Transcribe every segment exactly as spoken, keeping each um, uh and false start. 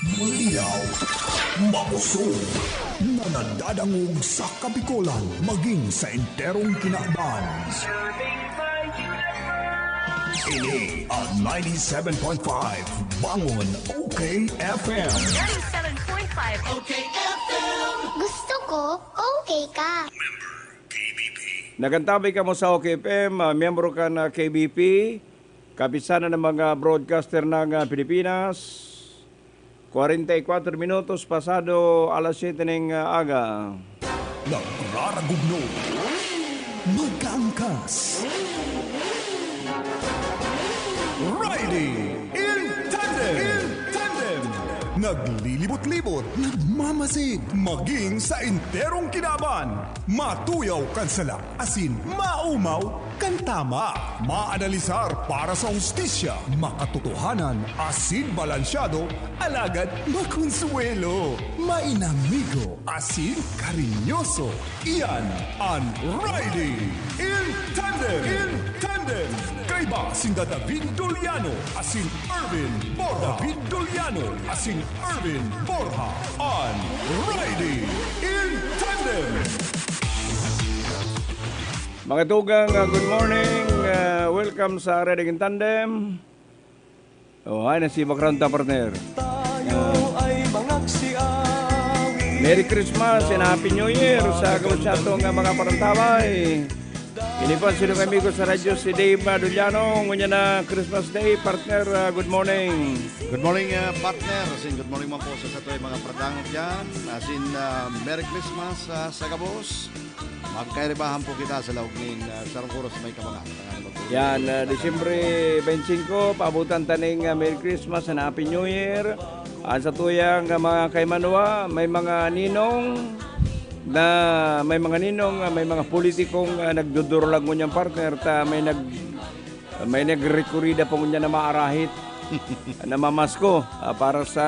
Malinaw, makusog, na nadadangog sa Kabikolan maging sa enterong kinaban. Ini ang ninety-seven point five Bangon O K F M. Ninety-seven point five O K F M. Gusto ko, okay ka. Nagantabay kamo sa O K F M, ah, miyembro kan, ah, K B P, Kapisanan ng mga Broadcaster ng, ah, Pilipinas. Kwarenta y kwatro minutos pasado alas siyete ning, ah, aga. Nagraragugno. Magkaangkas. Riding in tandem. In tandem. Naglilibot-libot, nagmamasid, maging sa enterong kinaban. Matuyaw kan sala, asin maumaw kan tama. Maanalisar para sa hustisya, makatotohanan, asin balansyado, alagad makonsuwelo. Mainamigo, asin karinyoso. Iyan an Riding in Tandem. In Tandem. Kaiba sinda David Doliano asin Erwin Borja. David Doliano asin Erwin Borja. An Riding in Tandem. Mga tugang, ah, good morning. Ah, welcome sa Riding in Tandem. Oh, ay, nasiba ka ron ta, partner. Tayo ay mangaksiawin. Merry Christmas and Happy New Year sa gabos natong, ah, mga parantabay. Ini po ang sinong amigo sa radyo, si Dave Maduliano. Ngunyan na Christmas Day, partner. Ah, good morning. Good morning, ah, partner. Asin good morning man po sa satoy mga paradangog dyan. Asin, ah, Merry Christmas, ah, sa gabos. Magkairibahan po kita sa laog nin, ah, sarong oras may kamangan. Yan, ah, Disyembre twenty-five, paabutan ta ning, ah, Merry Christmas and Happy New Year. An satuyang, ah, mga kaimanuwa, may mga ninong na, may mga ninong, ah, may mga politikong, ah, nagdudurulag ngunyan, partner, ta may nag-, may nagrekurida pa ngunyan na maarahit, namamasko, ah, para sa,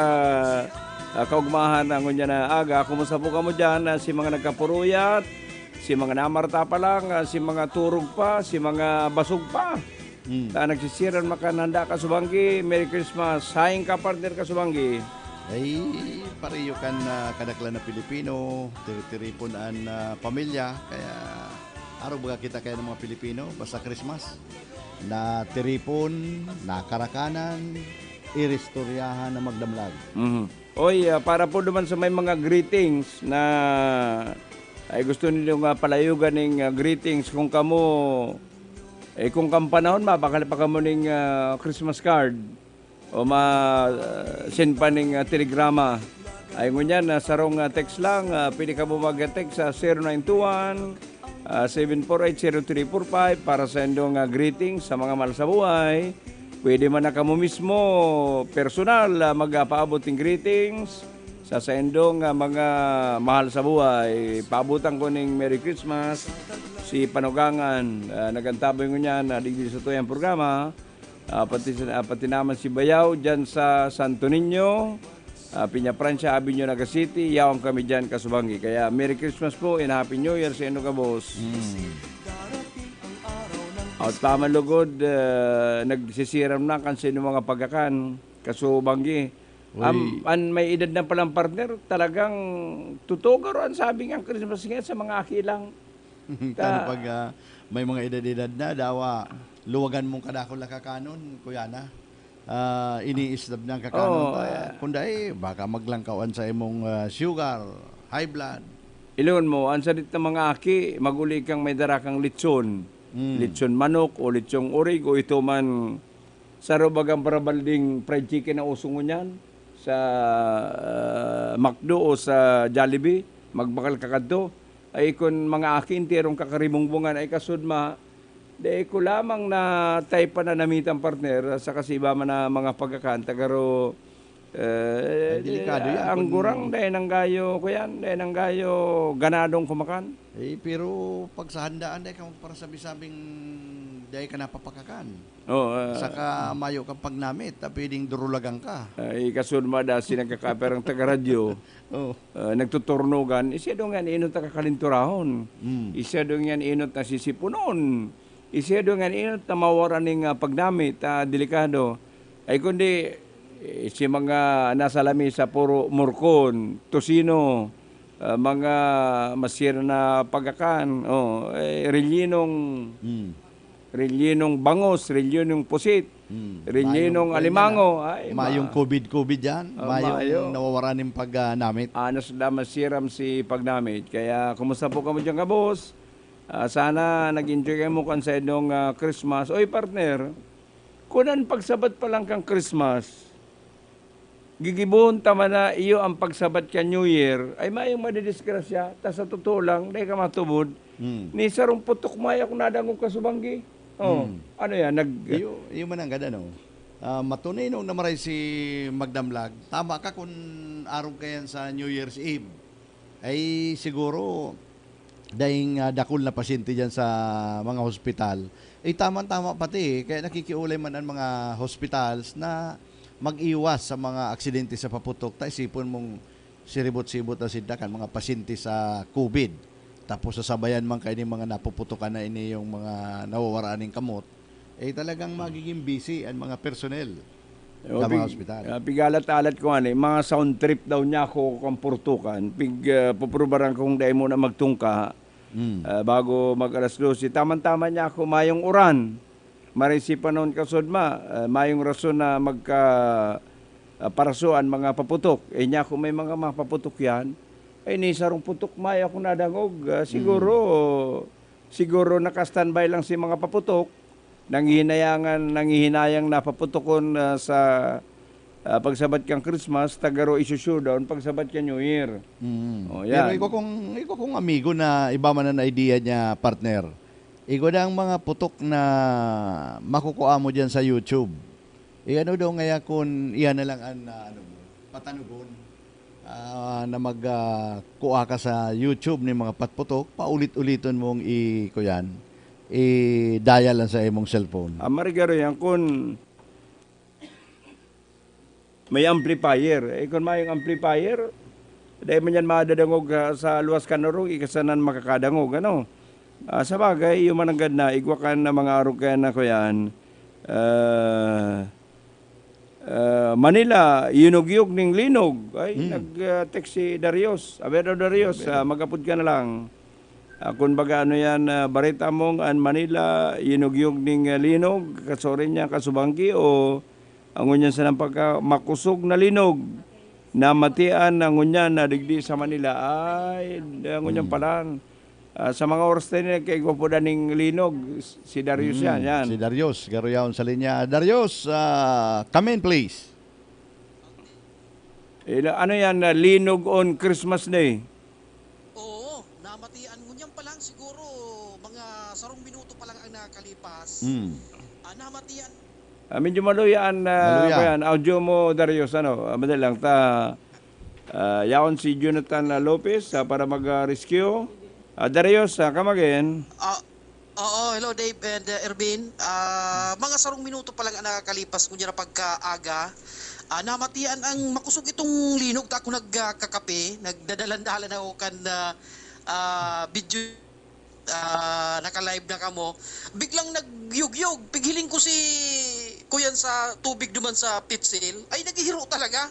ah, kaugmahan na ngunyan na aga. Kumusta po kamo dyan, ah, si mga nagkapuruyat, si mga namarta pa lang, ah, si mga turog pa, si mga basog pa? Hmm. Ta nagsisiran makananda, Kasubanggi. Merry Christmas. Haen ka, partner, Kasubanggi? Ay, pareho kan, ah, kadaklan na Pilipino, tiritiripon an, ah, pamilya. Kaya, arog baga kita kaya ng mga Pilipino, basta Christmas, natiripon, nakarakanan, iristoryahan na magdamlag. Mhm. Oy, ah, para po naman sa may mga greetings na ay gusto ninyong, ah, palayogan ning, ah, greetings, kung kamo, eh, kung kan panahon, mabakal pa kamo ning, ah, Christmas card o ma, ah, send pa ning, ah, telegrama. Ay ngunyan, ah, sarong, ah, text lang, ah, pwede kamo mag-text sa zero nine two one, ah, seven four eight zero three four five para sa indong, ah, greetings sa mga mahal sa buhay. Pwede man na kamo mismo, personal, ah, magpaabot ning greetings sa saindong, ah, mga mahal sa buhay. Paabotan ko ning Merry Christmas si Panugangan, ah, nagantaboy ngunyan, ah, digdi sa tuyang programa. Ah, pati, ah, pati naman si Bayaw dyan sa Santo Niño. Ah, Peña Francia Avenue, Naga City, yaon kami diyan, Kasubanggi. Kaya Merry Christmas po and Happy New Year sa inyo, gabos. Mm. At tama lugod, ah, nagsisiram na kan sa inyong mga pagakan, Kasubanggi. Uy. Am, an may edad na palang partner, talagang tutugo ro an sabi nga Christmas ngayon sa mga aki lang. Tano Ta- pag, ah, may mga edad-edad na, dawa, luwagan mong kadakul na kakanon, kuya na. Ah, iniislab na ang kakanon. Oo, Kaya, ah. Kung dai, baka maglangkawan sa imong, ah, sugar, high blood. Ilingon mo, ang sadit na mga aki, maguli kang may dara kang litson. Mm. Litson manok o litsong urig o ito man, saro bagang barabalding fried chicken na uso ngunyan sa, ah, McDo o sa Jollibee, magbakal ka kadto. Ay, kun mga aki, enterong kakarimungbungan, ay kasud ma, dai ko lamang na tay pananamitan, partner, saka sa iba man na mga pagkakan, ta garo, eh, Ay, delikado yan ang kung gurang, dai nang gayo, kuyan, dai nang gayo ganadong kumakan. Eh, pero pag sa handaan, dai ka magparasabi-sabing dai ka napapakakan. Oo, ah. Saka mayo kang pagnamit, ta pwedeng durulagan ka. Ay, kasud ma, dasi nagkakaperang taga-radyo. Oo. Ah, nagtuturnugan, isya daw nga niinot na kakalinturahon. Mm. Isya daw nga niinot na sisipunon. Isya daw nga niinot na mawaran ning, ah, pagdamit, ah, delikado. Ay kundi, Eh, si mga nasa lamesa, puro murkon, tocino, ah, mga masira na pagakan, oh, eh, rellenong, Hmm. rellenong bangus, rellenong pusit, Hmm. rellenong Mayong kuwan yan, alimango. ah. Ay, Mayong ma- covid-covid yan. Ah, Mayong mayo. nawawara nin pag, ah, namit. Anos na masiram si pagnamit. Kaya, kumusta po kamo dyan, kabos? Ah, sana nag-enjoy kamo kan sa inyong, ah, Christmas. Oy, partner, kun an pagsabat pa lang kan Christmas, gigibohon ta man na iyo an pagsabat kan New Year, ay mayong madidisgrasya, ta sa totoo lang, dai ka matubod. Hmm. Ni sarong putok mayo akong nadangog kasubanggi. Oh, Hmm. ano yan? Nag- Iyo, iyo man ang gada, no? Ah, matunay nung namaray si Magdamlag. Tama ka kun arog ka yan sa New Year's Eve. Ay, siguro, daing, ah, dakul na pasyente dyan sa mga hospital. Eh, tama-tama pati, eh. Kaya nakikiulay man ang mga hospitals na mag-iwas sa mga aksidente sa paputok. Ta isipon mong siribot-sibot na sinda kan mga pasyente sa covid. Tapos sasabayan man kayo ng mga napuputukan na ini yung mga nawawaraan ng kamot. Eh, talagang magiging busy ang mga personnel Eh, sa mga pig-, ospital. ah, pigalat-alat ko, ano, eh, mga sound trip daw niya ako kung purtukan. Pig, ah, puprubaran kong dai muna magtungka, Mm. ah, bago mag alas dose. Taman-taman niya ako, mayong uran. Maray si panahon kasod ma, ah, mayong rason na magka, ah, paraso an mga paputok. Eh, niya ako may mga mapaputok yan. Ay, ni sarong putok mayo ako nadangog. Ah, siguro, Mm. siguro naka-standby lang si mga paputok. Nanghihinayangan, nanghihinayang na paputokon, ah, sa, ah, pagsabat kan Christmas, ta garo isu-shutdown pagsabat kan New Year. Mm. Oh, Pero yan. iko kong, iko kong amigo na iba man ang idea niya, partner. Igwa daang mga putok na makukua mo diyan sa YouTube. Eh, ano daw ngaya kun iyan na lang an, ah, ano mo, patanugon, ah, na mag, ah, kua ka sa YouTube nin mga patputok, paulit-uliton mong i-, kuyan, i-dial lang sa imong cellphone. Ah, marigaro yan kun may amplifier. Eh, kun mayong amplifier, dai man yan madadangog, ah, sa luwas kan orog, ika sanan makakadangog, ano? Ah, sabagay, iyo man nanggad na, igwa kan na mga arog kaya na kuyan, ah, ah, Manila, yinugyog ning linog. Ay, Hmm. nag, ah, text si Darius. Aber daw, Darius, Aber. ah, mag-apod ka na lang. Ah, kun baga, ano yan, ah, bareta mong an Manila, yinugyog ning, ah, linog, kasuri niya, kasubanggi, o ang ngunyan sanang pagka-, makosog na linog, namatian na ngunyan na digdi sa Manila. Ay, ang ngunyan Hmm. pa lang. Ah, sa mga oras tayo, nagkaigwa po na ning linog, si Darius Hmm, yan, yan. si Darius, garo yaon sa linya. Darius, ah, come in, please. Ila-, ano yan, ah, linog on Christmas Day? Oo, namatian. Ngunyan pa lang siguro, mga sarong minuto pa lang ang nakalipas. Hmm. Ah, namatian. Ah, medyo maluya an, ah, Maluya. kuyan, audio mo, Darius, ano, ah, madali lang. Ta, ah, yaon si Jonathan, ah, Lopez, ah, para mag, ah, rescue. Ah, Darius, ah, come again. Ah, oo, hello, Dave and, uh, Ervin. Ah, mga sarong minuto pa lang ang nakakalipas, ngunyan na pagkaaga. Ah, namatian ang makusog itong linog. Ta ako nagkakape, nagdadalan-dalan ako kan, ah, ah, video, ah, naka-live na kamo. Biglang nagyugyog. Pighiling ko si kuyan sa tubig duman sa pitsil. Ay, naghihiro talaga.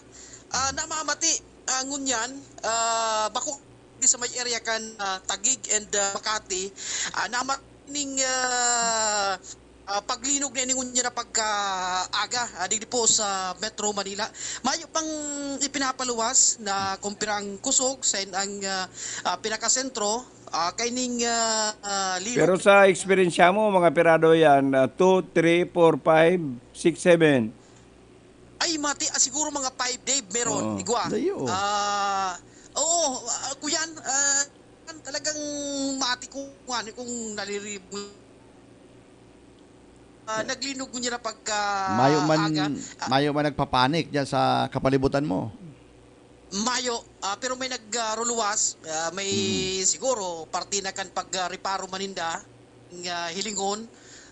Ah, namamati. Ah, ngunyan, ah, bako di sa may area kan, ah, Taguig and, ah, Makati, ah, namat ning, ah, ah, paglinog na ini ngunyan na pagkaaga, ah, digdi po sa Metro Manila. Mayo pang ipinapaluwas na kung pira ang kusog, sain ang, ah, ah, pinakasentro, ah, kaining, ah, ah, linog. Pero sa eksperyensya mo, mga pirado yan, ah, two, three, four, five, six, seven. Ay, mati, ah, siguro mga five, Dave, meron. Oo. Igwa. Layo. Ah, oo, ah, kuyan, ah, talagang mati ko, ano, kung nalirib-, ah, naglinog ko niya na pagka Mayo man, aga. Ah, mayo man nagpapanik diyan sa kapalibutan mo? Mayo, ah, pero may nag, ah, ruluwas, ah, may Hmm. siguro parte na kan pag, ah, reparo maninda. nga hilingon,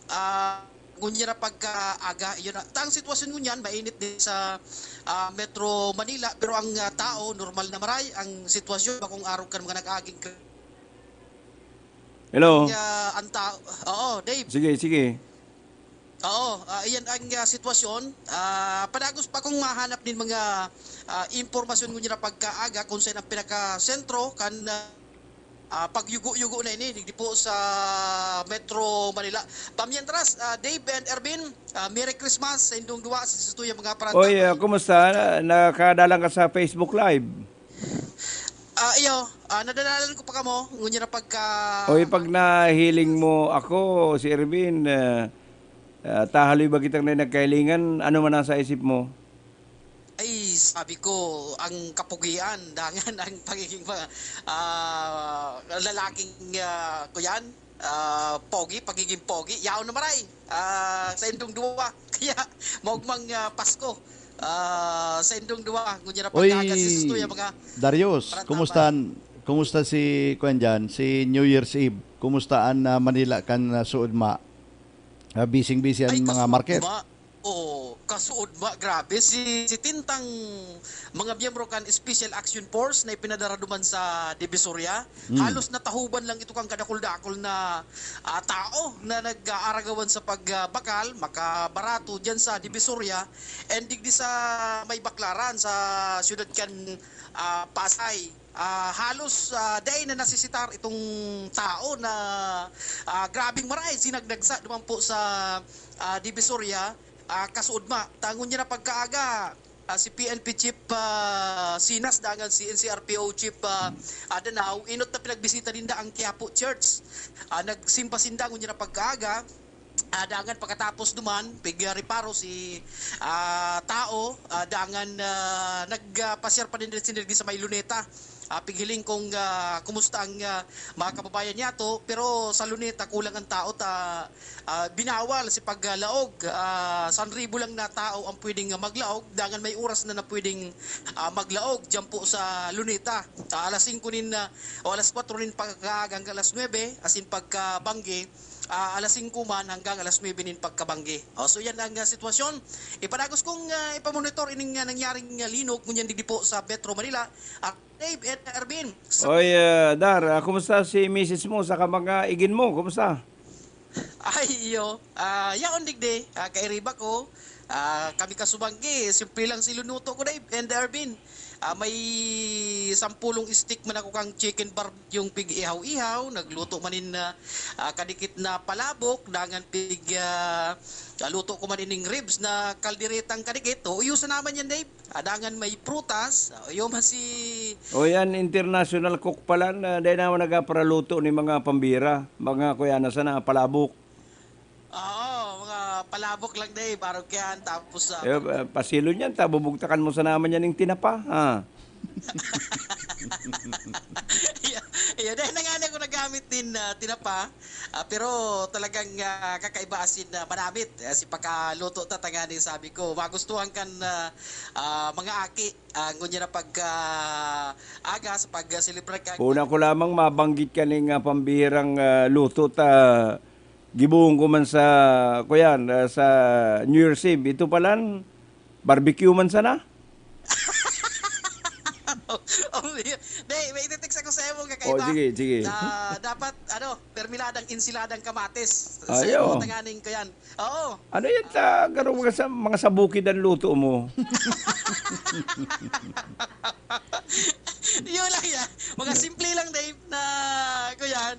ah, ngunyan na pagkaaga, yun na. Ta ang sitwasyon ngunyan, mainit din sa, ah, Metro Manila, pero ang, ah, tao, normal na maray ang sitwasyon, bakong arog kan mga nag-aging kri-, Hello? Kaya ang tao, oo, Dave. Sige, sige. Oo, ah, iyan ang, ah, sitwasyon. Ah, padagos pa kung mahanap nin mga, ah, impormasyon ngunyan na pagkaaga kung saan ang pinakasentro kan, ah, ah, pagyugo-yugo na ini, digdi po sa Metro Manila. Pamientras, ah, Dave and Ervin, ah, Merry Christmas sa indong duwa, sa, sa tuyang mga paratang. Oy, ah, kumusta? Na-, nakadalan ka sa Facebook Live? Ah, iyo, ah, nadadalan ko pa kamo, ngunyan na pagka- Oy, pag nahiling mo ako, si Ervin, ah, ah, tahaloy ba kitang na nagkahilingan? Ano man nasa isip mo? Ay, sabi ko, ang kapugian, dangan ang pagiging ma-, ah, lalaking, ah, kuyan, ah, pogi, pagiging pogi, yaon na maray, ah, sa indong duwa. Kaya, maugmang, ah, Pasko, ah, sa indong duwa. Ngunyan na Uy, pagkakas, sus, tuya, mga Darius, paratama. Kumusta, kumusta si, kuwan dyan, si New Year's Eve? Kumusta an, ah, Manila kan, ah, suod ma? Ah, busy-busy an Ay, mga market. Kasuod ma. Oo, kasuod ma. Grabe, si, si Tintang mga miyembro kan Special Action Force na ipinadara duman sa Divisoria, Hmm. halos natahuban lang ito kan kadakul-dakul na, ah, tao na nag-aaragawan sa pagbakal, makabarato diyan sa Divisoria, and digdi sa may baklaran sa siyudad kan, ah, Pasay. Ah, halos, ah, dai na nasisitar itong tao na, ah, grabeng maray, sinagnagsa duman po sa, ah, Divisoria, ah, kasuod ma. Ta ngunyan na pagkaaga, ah, si P N P Chief, ah, Sinas, dangan si N C R P O Chief, ah, ah, Danao, inot na pinagbisita ninda ang Quiapo Church. Ah, nagsimba sinda ngunyan na pagkaaga. Ah, dangan pagkatapos duman, pig-, ah, reparo si, ah, tao, ah, dangan, ah, nag, ah, pasyar pa nin sinirgi sa may Luneta. Ah, pighiling kung, ah, kumusta ang, ah, mga kababayan niyato, pero sa Luneta kulang ang tao ta, ah, binawal si paglaog. Ah, sanribo lang na tao ang pwedeng, ah, maglaog, dangan may oras na na pwedeng, ah, maglaog diyan po sa Luneta. Ah, alas singko nin, ah, o alas kwatro nin pagkaaga hanggang alas nuebe, asin pagkabanggi, ah, alas singko man hanggang alas nuebe nin pagkabanggi. O, so yan ang, ah, sitwasyon. Ipadagos kong, ah, ipamonitor ining, ah, nangyaring, ah, linog ngunyan digdi po sa Metro Manila. Ah, Dave and Ervin. Oy, ah, Dar, ah, kumusta si misis mo saka mga igin mo? Kumusta? Ay, iyo. Ah, yaon digdi. Ah, kairiba ko. Ah, kami kasubanggi, simple lang si lunuto ko, Dave and Ervin. Ah, may sampulong stick man ako kang chicken barbecue pig-ihaw-ihaw, nagluto man nin, ah, ah, kadikit na palabok, dangan pig, ah, ah, luto ko man ining ribs na kalderetang kadikit. O, iyo sa naman yan, Dave. Ah, dangan may prutas. Ah, iyo man si O, yan, international cook pala na dai naman nagaparaluto ni mga pambira, mga kuya na sana palabok. Oo, mga palabok lang, Dave, arog kyan, tapos, ah, Eh, ah, pasilo niyan, ta bubugtakan mo sana man yan ning tinapa, ha? Iyo, iyo, dahil na nga na ako nagamit din, ah, tinapa, ah, pero talagang, ah, kakaiba asin, ah, manamit. Eh, si pagkaluto ta, tanganing sabi ko, magustuhan kan, ah, ah, mga aki, ah, ngunyan na pag, ah, aga, sa pag, ah, selebrad kan Una ko lamang mabanggit kaning, ah, pambihirang, ah, luto ta gibohon ko man sa, kuyan, ah, sa New Year's Eve. Ito palan, barbecue man sana. Oh, di, may iti-text ako sa imo, kakaiba. Oh, sige, sige. Na dapat, ano, permiladang insiladang kamatis. Sa Ayo. imo, tanganing ko yan. Oo. Ano yan, ah, garo mga sa, mga sa bukid ang luto mo? Yun lang yan. Mga simple lang, Dave, na, ko yan.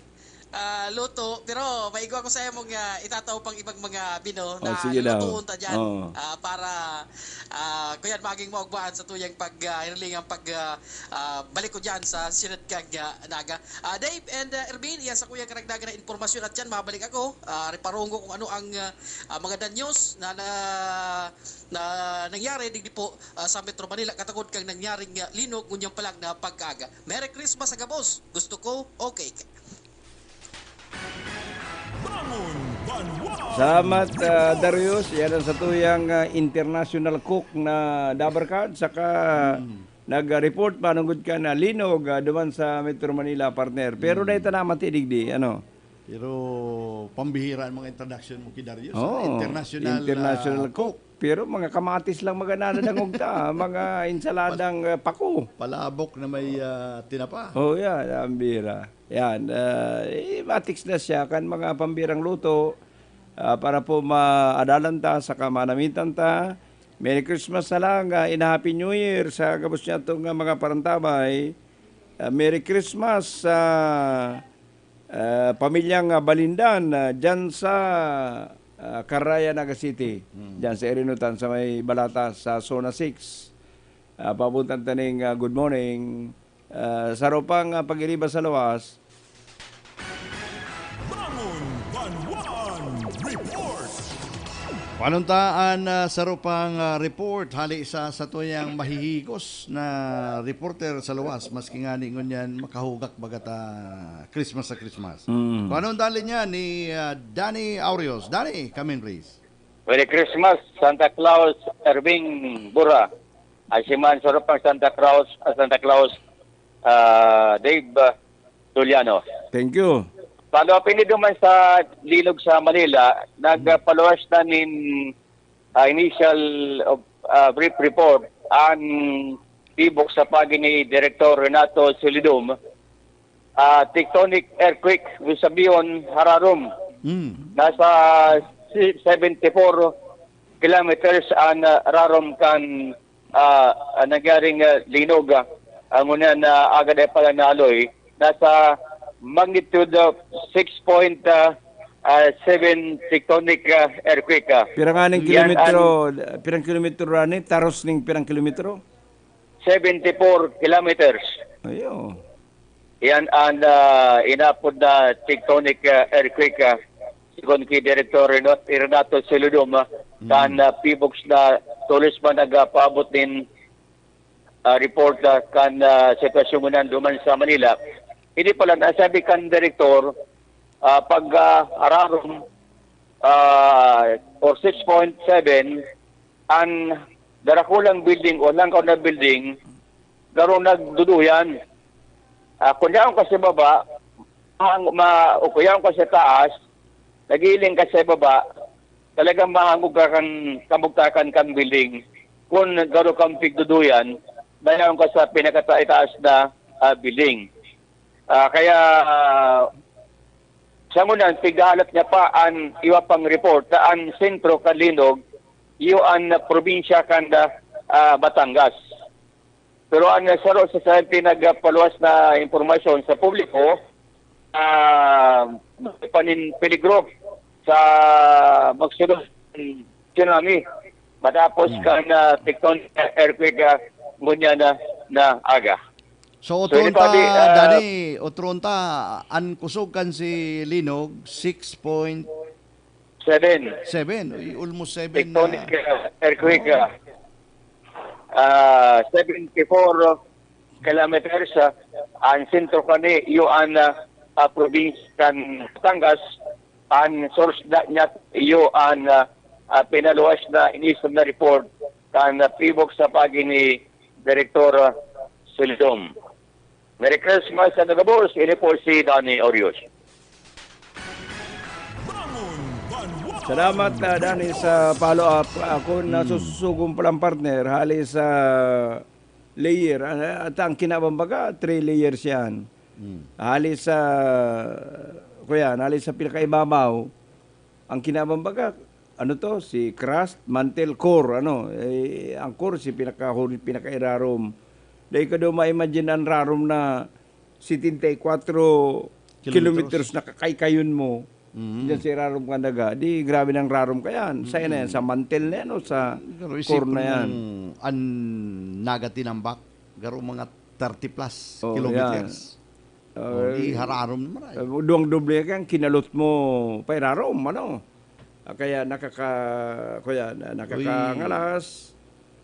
Ah, luto, pero maigo ako sa imong, ah, itatao pang ibang mga bino Oh, na sige daw. lutuon ta dyan, Oo. ah, para, ah, kuyan, maging maugmaan sa tuyang pag, ah, hinilingang pag, ah, ah, balik ko dyan sa siyudad kang, ah, Naga. Ah, Dave and, ah, Ervin, iyan sa kuyang karagdagan na impormasyon at dyan, mabalik ako. Ah, reparong ko kung ano ang, ah, ah, mga danyos na, na, na nangyari digdi po, ah, sa Metro Manila, katagod kang nangyaring, ah, linog, ngunyan pa lang na pagkaaga. Merry Christmas sa gabos. Gusto ko, okay ka. Bangon Banwa! Salamat, ah, Darius. Yan ang satuyang, ah, international cook na Dabarkad. Saka Mm. nag-report, manunggod ka na linog, ah, duman sa Metro Manila, partner. Pero Mm. dahil ta naman tidigdi, ano? Pero pambihira ang mga introduction mo kay Darius, Oo, ah, international, international ah, cook. Pero mga kamatis lang mga nadadangog ta, mga insaladang, ah, pako. Palabok na may, ah, tinapa. Oh, yan, ang bira. Yan, ah, eh, matiks na siya kan mga pambirang luto. Ah, para po maadalan ta saka manamitan ta. Merry Christmas na lang, ah, and Happy New Year sa gabos niya itong, ah, mga parantabay. Ah, Merry Christmas sa, ah, pamilyang, ah, Balindan, ah, dyan sa, ah, Caraya, Naga City. Hmm. Dyan sa Irinutan, sa may Balata, sa Zona six. Ah, pabutan taning, ah, good morning. Ah, saro pang, ah, pag-iriba sa luwas. Bangon Banwaan Report. Paano ta an, ah, saro pang, ah, report hali sa satuyang mahihigos na reporter sa luwas, maski ngani ngunyan makahugak baga ta Christmas sa Christmas. Mm. Kung anong dali niya ni, ah, Danny Aureos. Danny, come in, please. Merry Christmas, Santa Claus, Erving Bura. Ay, si man, saro pang Santa Claus, ah, Santa Claus, ah, Dave, ah, Juliano. Thank you. Follow up ini duman sa linog sa Manila, nagpaluwas na nin, ah, initial of, ah, brief report an tibok sa pagi ni Direktor Renato Solidum. Ah, tectonic earthquake, ibig sabihon, hararom. Mm. Nasa si-, seventy-four kilometers an, ah, rarom kan, ah, ah, nangyaring, ah, linog, ah, ngunyan na agad ay pala naaloy, nasa magnitude of six point, ah, ah, seven tectonic, ah, earthquake, ah. Pirang aning Yan kilometro, ang pirang kilometro, Rani? Taros ning pirang kilometro? Seventy-four kilometers. Ayo. Yan ang, ah, inapod na tectonic, ah, earthquake, ah, sigon ki Direktor Renato, Renato Celodum, ah, Hmm. kan, ah, PHIVOLCS na tolos man nagpaabot nin, ah, report, ah, kan, ah, sitwasyon ngunyan duman sa Manila. Ini pala, nasabi kan Direktor, ah, pag, ah, ararom, ah, or six point seven, an darakulang building o langkaw na building, garo nagduduyan. Ah, kun yaon ka sa baba, mahang-, ma-, o kun yaon ka sa taas, nagiling ka sa baba, talagang mahangog ka kan kamugtakan kan building. Kun garo kang pigduduyan, na yaon ka sa pinakataas na, ah, building. Ah, kaya, ah, sa ngunyan, pighahalat niya pa an iba pang report ta an sentro kan linog, iyo an probinsya kan, ah, Batangas. Pero an saro sa saen pinagpaluwas na impormasyon sa publiko, ah, may pa nin peligro sa magsunod tsunami matapos Hmm. kan, ah, tectonic earthquake, ah, ngunyan na, na aga. So, So, otron ta, Padi, ah, Danny, otron ta, an kusog kan si Linog, six point Seven. seven. Uy, almost seven na. Tectonic, ah, earthquake, ah, ah, seventy-four kilometers, ah, an sentro kani, iyo an, ah, ah, probinsya kan Batangas, an source na niya, iyo an, ah, ah, pinaluwas na inisog na report kan, ah, PHIVOLCS sa pagi ni Direktor, ah, Solidum. Merry Christmas, ano gabos? Ini po si Danny Orios. Salamat, ah, Danny, sa follow-up. Ako, Hmm. nasusugon pa lang, partner, hali sa layer. Ah, at ang kinabang baga, three layers yan. Hmm. Hali sa, kuya, hali sa pinakaibabaw, ang kinabang baga, ano to, si crust, mantle, core, ano, eh, ang core si pinakahuli, pinakairarom. Dahil ka daw ma-imagine ang rarom na setenta y cuatro Kilometros. kilometros na kakaykayon mo, Mhm. diyan sa irarom kan daga. Di, grabe ng rarom ka yan. Sa yan na yan, Mhm. sa mantle na yan o sa Pero core isipon na yan? mong an Naga Tinambak, garo mga thirty plus Oh, kilometers. yan. Oh, di Eh, hararom naman ay. eh, duwang doble kang kinalot mo, pairarom, ano? Ah, kaya nakaka-, kuya, na-, Uy, nakakangalas.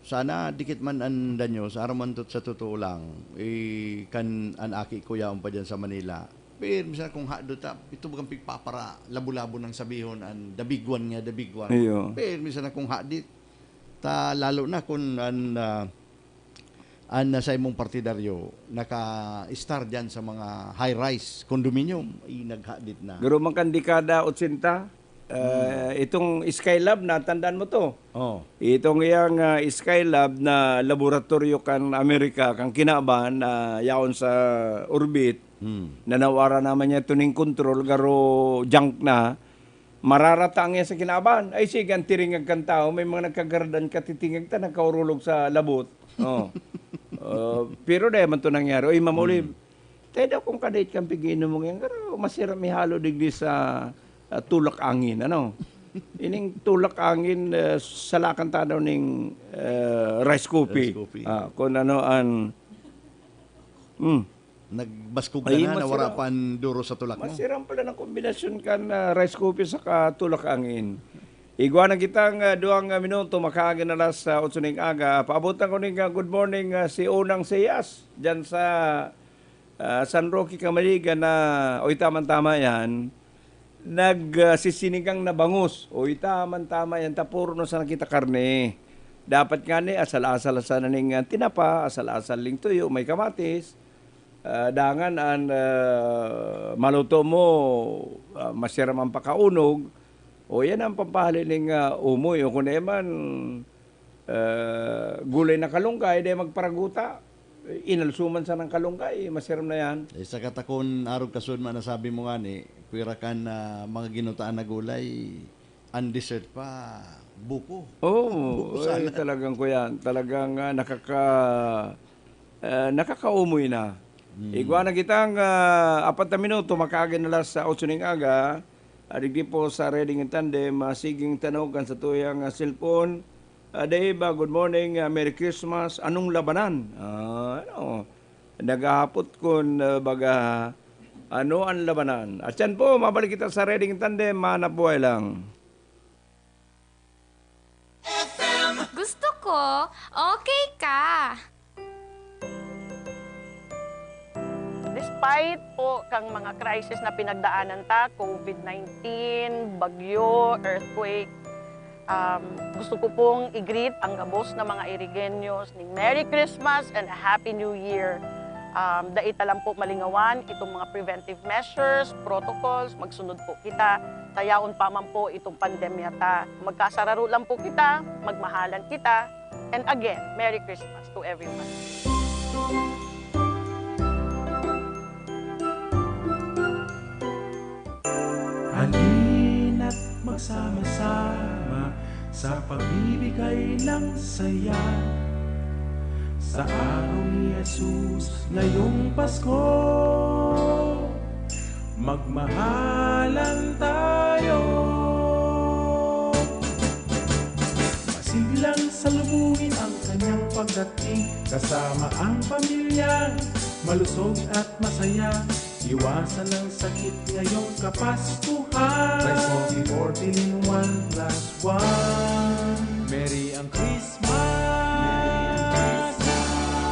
sana dikit man an danyo, sa aram man tot-, sa totoo lang, eh, kan an aki ko yaon pa diyan sa Manila. Pero minsan kung hado ta, ito bagang pigpapara, labo-labo nang sabihon an the big one nga, the big one. Iyo. Pero minsan na kung hadit, ta lalo na kung an, ah, an, ah, sa imong partidaryo, naka-star diyan sa mga high-rise condominium, ay, naghadit na. Garo man kan dekada otsenta, ah, Hmm. itong Skylab, natandaan mo to? Oh. Itong iyang, ah, Skylab na laboratoryo kan Amerika, kan kinaban na yaon sa orbit, Hmm. na nawara naman niya ito ning control, garo junk na. Mararata ang iya sa kinaban. Ay, sige, ang tiringag kan tawo, may mga nagkagaradan, katitingag ta, nagkaurulog sa labot. Oh. Ah, pero dai man to nangyari. Oy, Ma'am Olive, tayo daw kung kadait kang pigiinom mo ngayon, pero masira may halo digdi sa, ah, tulak angin, ano? Ining tulak angin, ah, salakan ta daw ning, ah, rice coffee. Rice coffee. Ah, kung ano an, hmm. Nagbaskog ka Ay, na, na wala masira. Pang duro sa tulak mo. Masiram pala ng kombinasyon kan, ah, rice coffee saka tulak angin. Igwa na kitang, ah, duwang, ah, minuto, makaagi na alas, ah, otso ning aga. Paabotan ko ning, ah, good morning, ah, si Unang Siyas, dyan sa, ah, San Roque, Camaligan na, oy, tamang-tama yan. Nag, ah, sisinigang na bangus. Oy, tamang-tama yan. Tapuro na sa nakita karne. Dapat nga ni, asal-asal sana ning, ah, tinapa, asal-asal ning tuyo, may kamatis. Ah, dangan an, ah, maluto mo, ah, masiram ang pakaunog, o yan ang pampahali ning, ah, umoy. O kung di man, ah, gulay na kalunggay, di magparaguta. Inalsuman sa ng kalunggay, masiram na yan. Eh, sa katakon, arog kasud man nasabi mo nga ni, pwera kan, ah, mga ginutaan na gulay, ang dessert pa, buko. Oo, Buko sana. Eh, talagang kuyan. Talagang, ah, nakaka-, ah, nakakaumoy na. Hmm. Igwa na kitang, ah, apat na minuto, makaagi na alas otso ning aga. Ah, digdi po sa Reading in Tandem, ah, siging tanog kan sa tuyang, ah, cellphone. Ah, Dave, ah, good morning, ah, Merry Christmas. Anong labanan? Ah, ano, naghahapot kun, ah, baga, ano ang labanan? At yan po, mabalik kita sa Reading in Tandem, mahanap buhay lang. Gusto ko, okay ka. Despite po kang mga crisis na pinagdaanan ta, COVID nineteen, bagyo, earthquake, um, gusto ko pong i-greet ang gabos na mga Irigenyos ning Merry Christmas and a Happy New Year. Um, dai ta lang po malingawan itong mga preventive measures, protocols, magsunod po kita, tayaon pa man po itong pandemya ta. Magkasararo lang po kita, magmahalan kita, and again, Merry Christmas to everyone. Halina't magsama-sama sa pagbibigay ng saya. Sa araw ni Jesus ngayong Pasko, magmahalan tayo. Masiglang salubungin ang kanyang pagdating, kasama ang pamilya, malusog at masaya. Iwasan ang sakit ngayong Kapaskuhan. Rice Coffee fourteen in one plus one. Merry ang Christmas!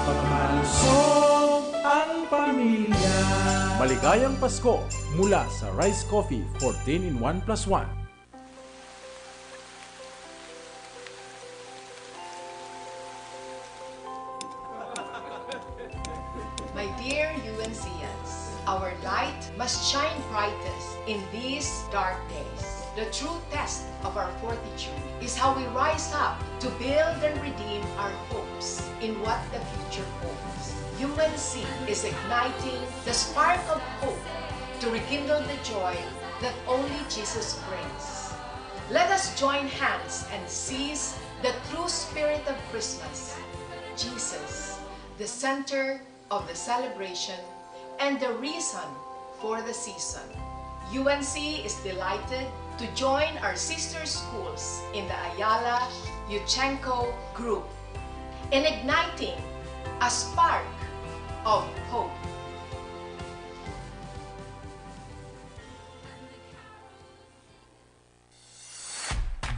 Pagmalusog ang pamilya! Maligayang Pasko mula sa Rice Coffee fourteen in one plus one. My dear U N Cans, our light must shine brightest in these dark days. The true test of our fortitude is how we rise up to build and redeem our hopes in what the future holds. U N C is igniting the spark of hope to rekindle the joy that only Jesus brings. Let us join hands and seize the true spirit of Christmas, Jesus, the center of the celebration and the reason for the season. U N C is delighted to join our sister schools in the Ayala Yuchenko Group in igniting a spark of hope.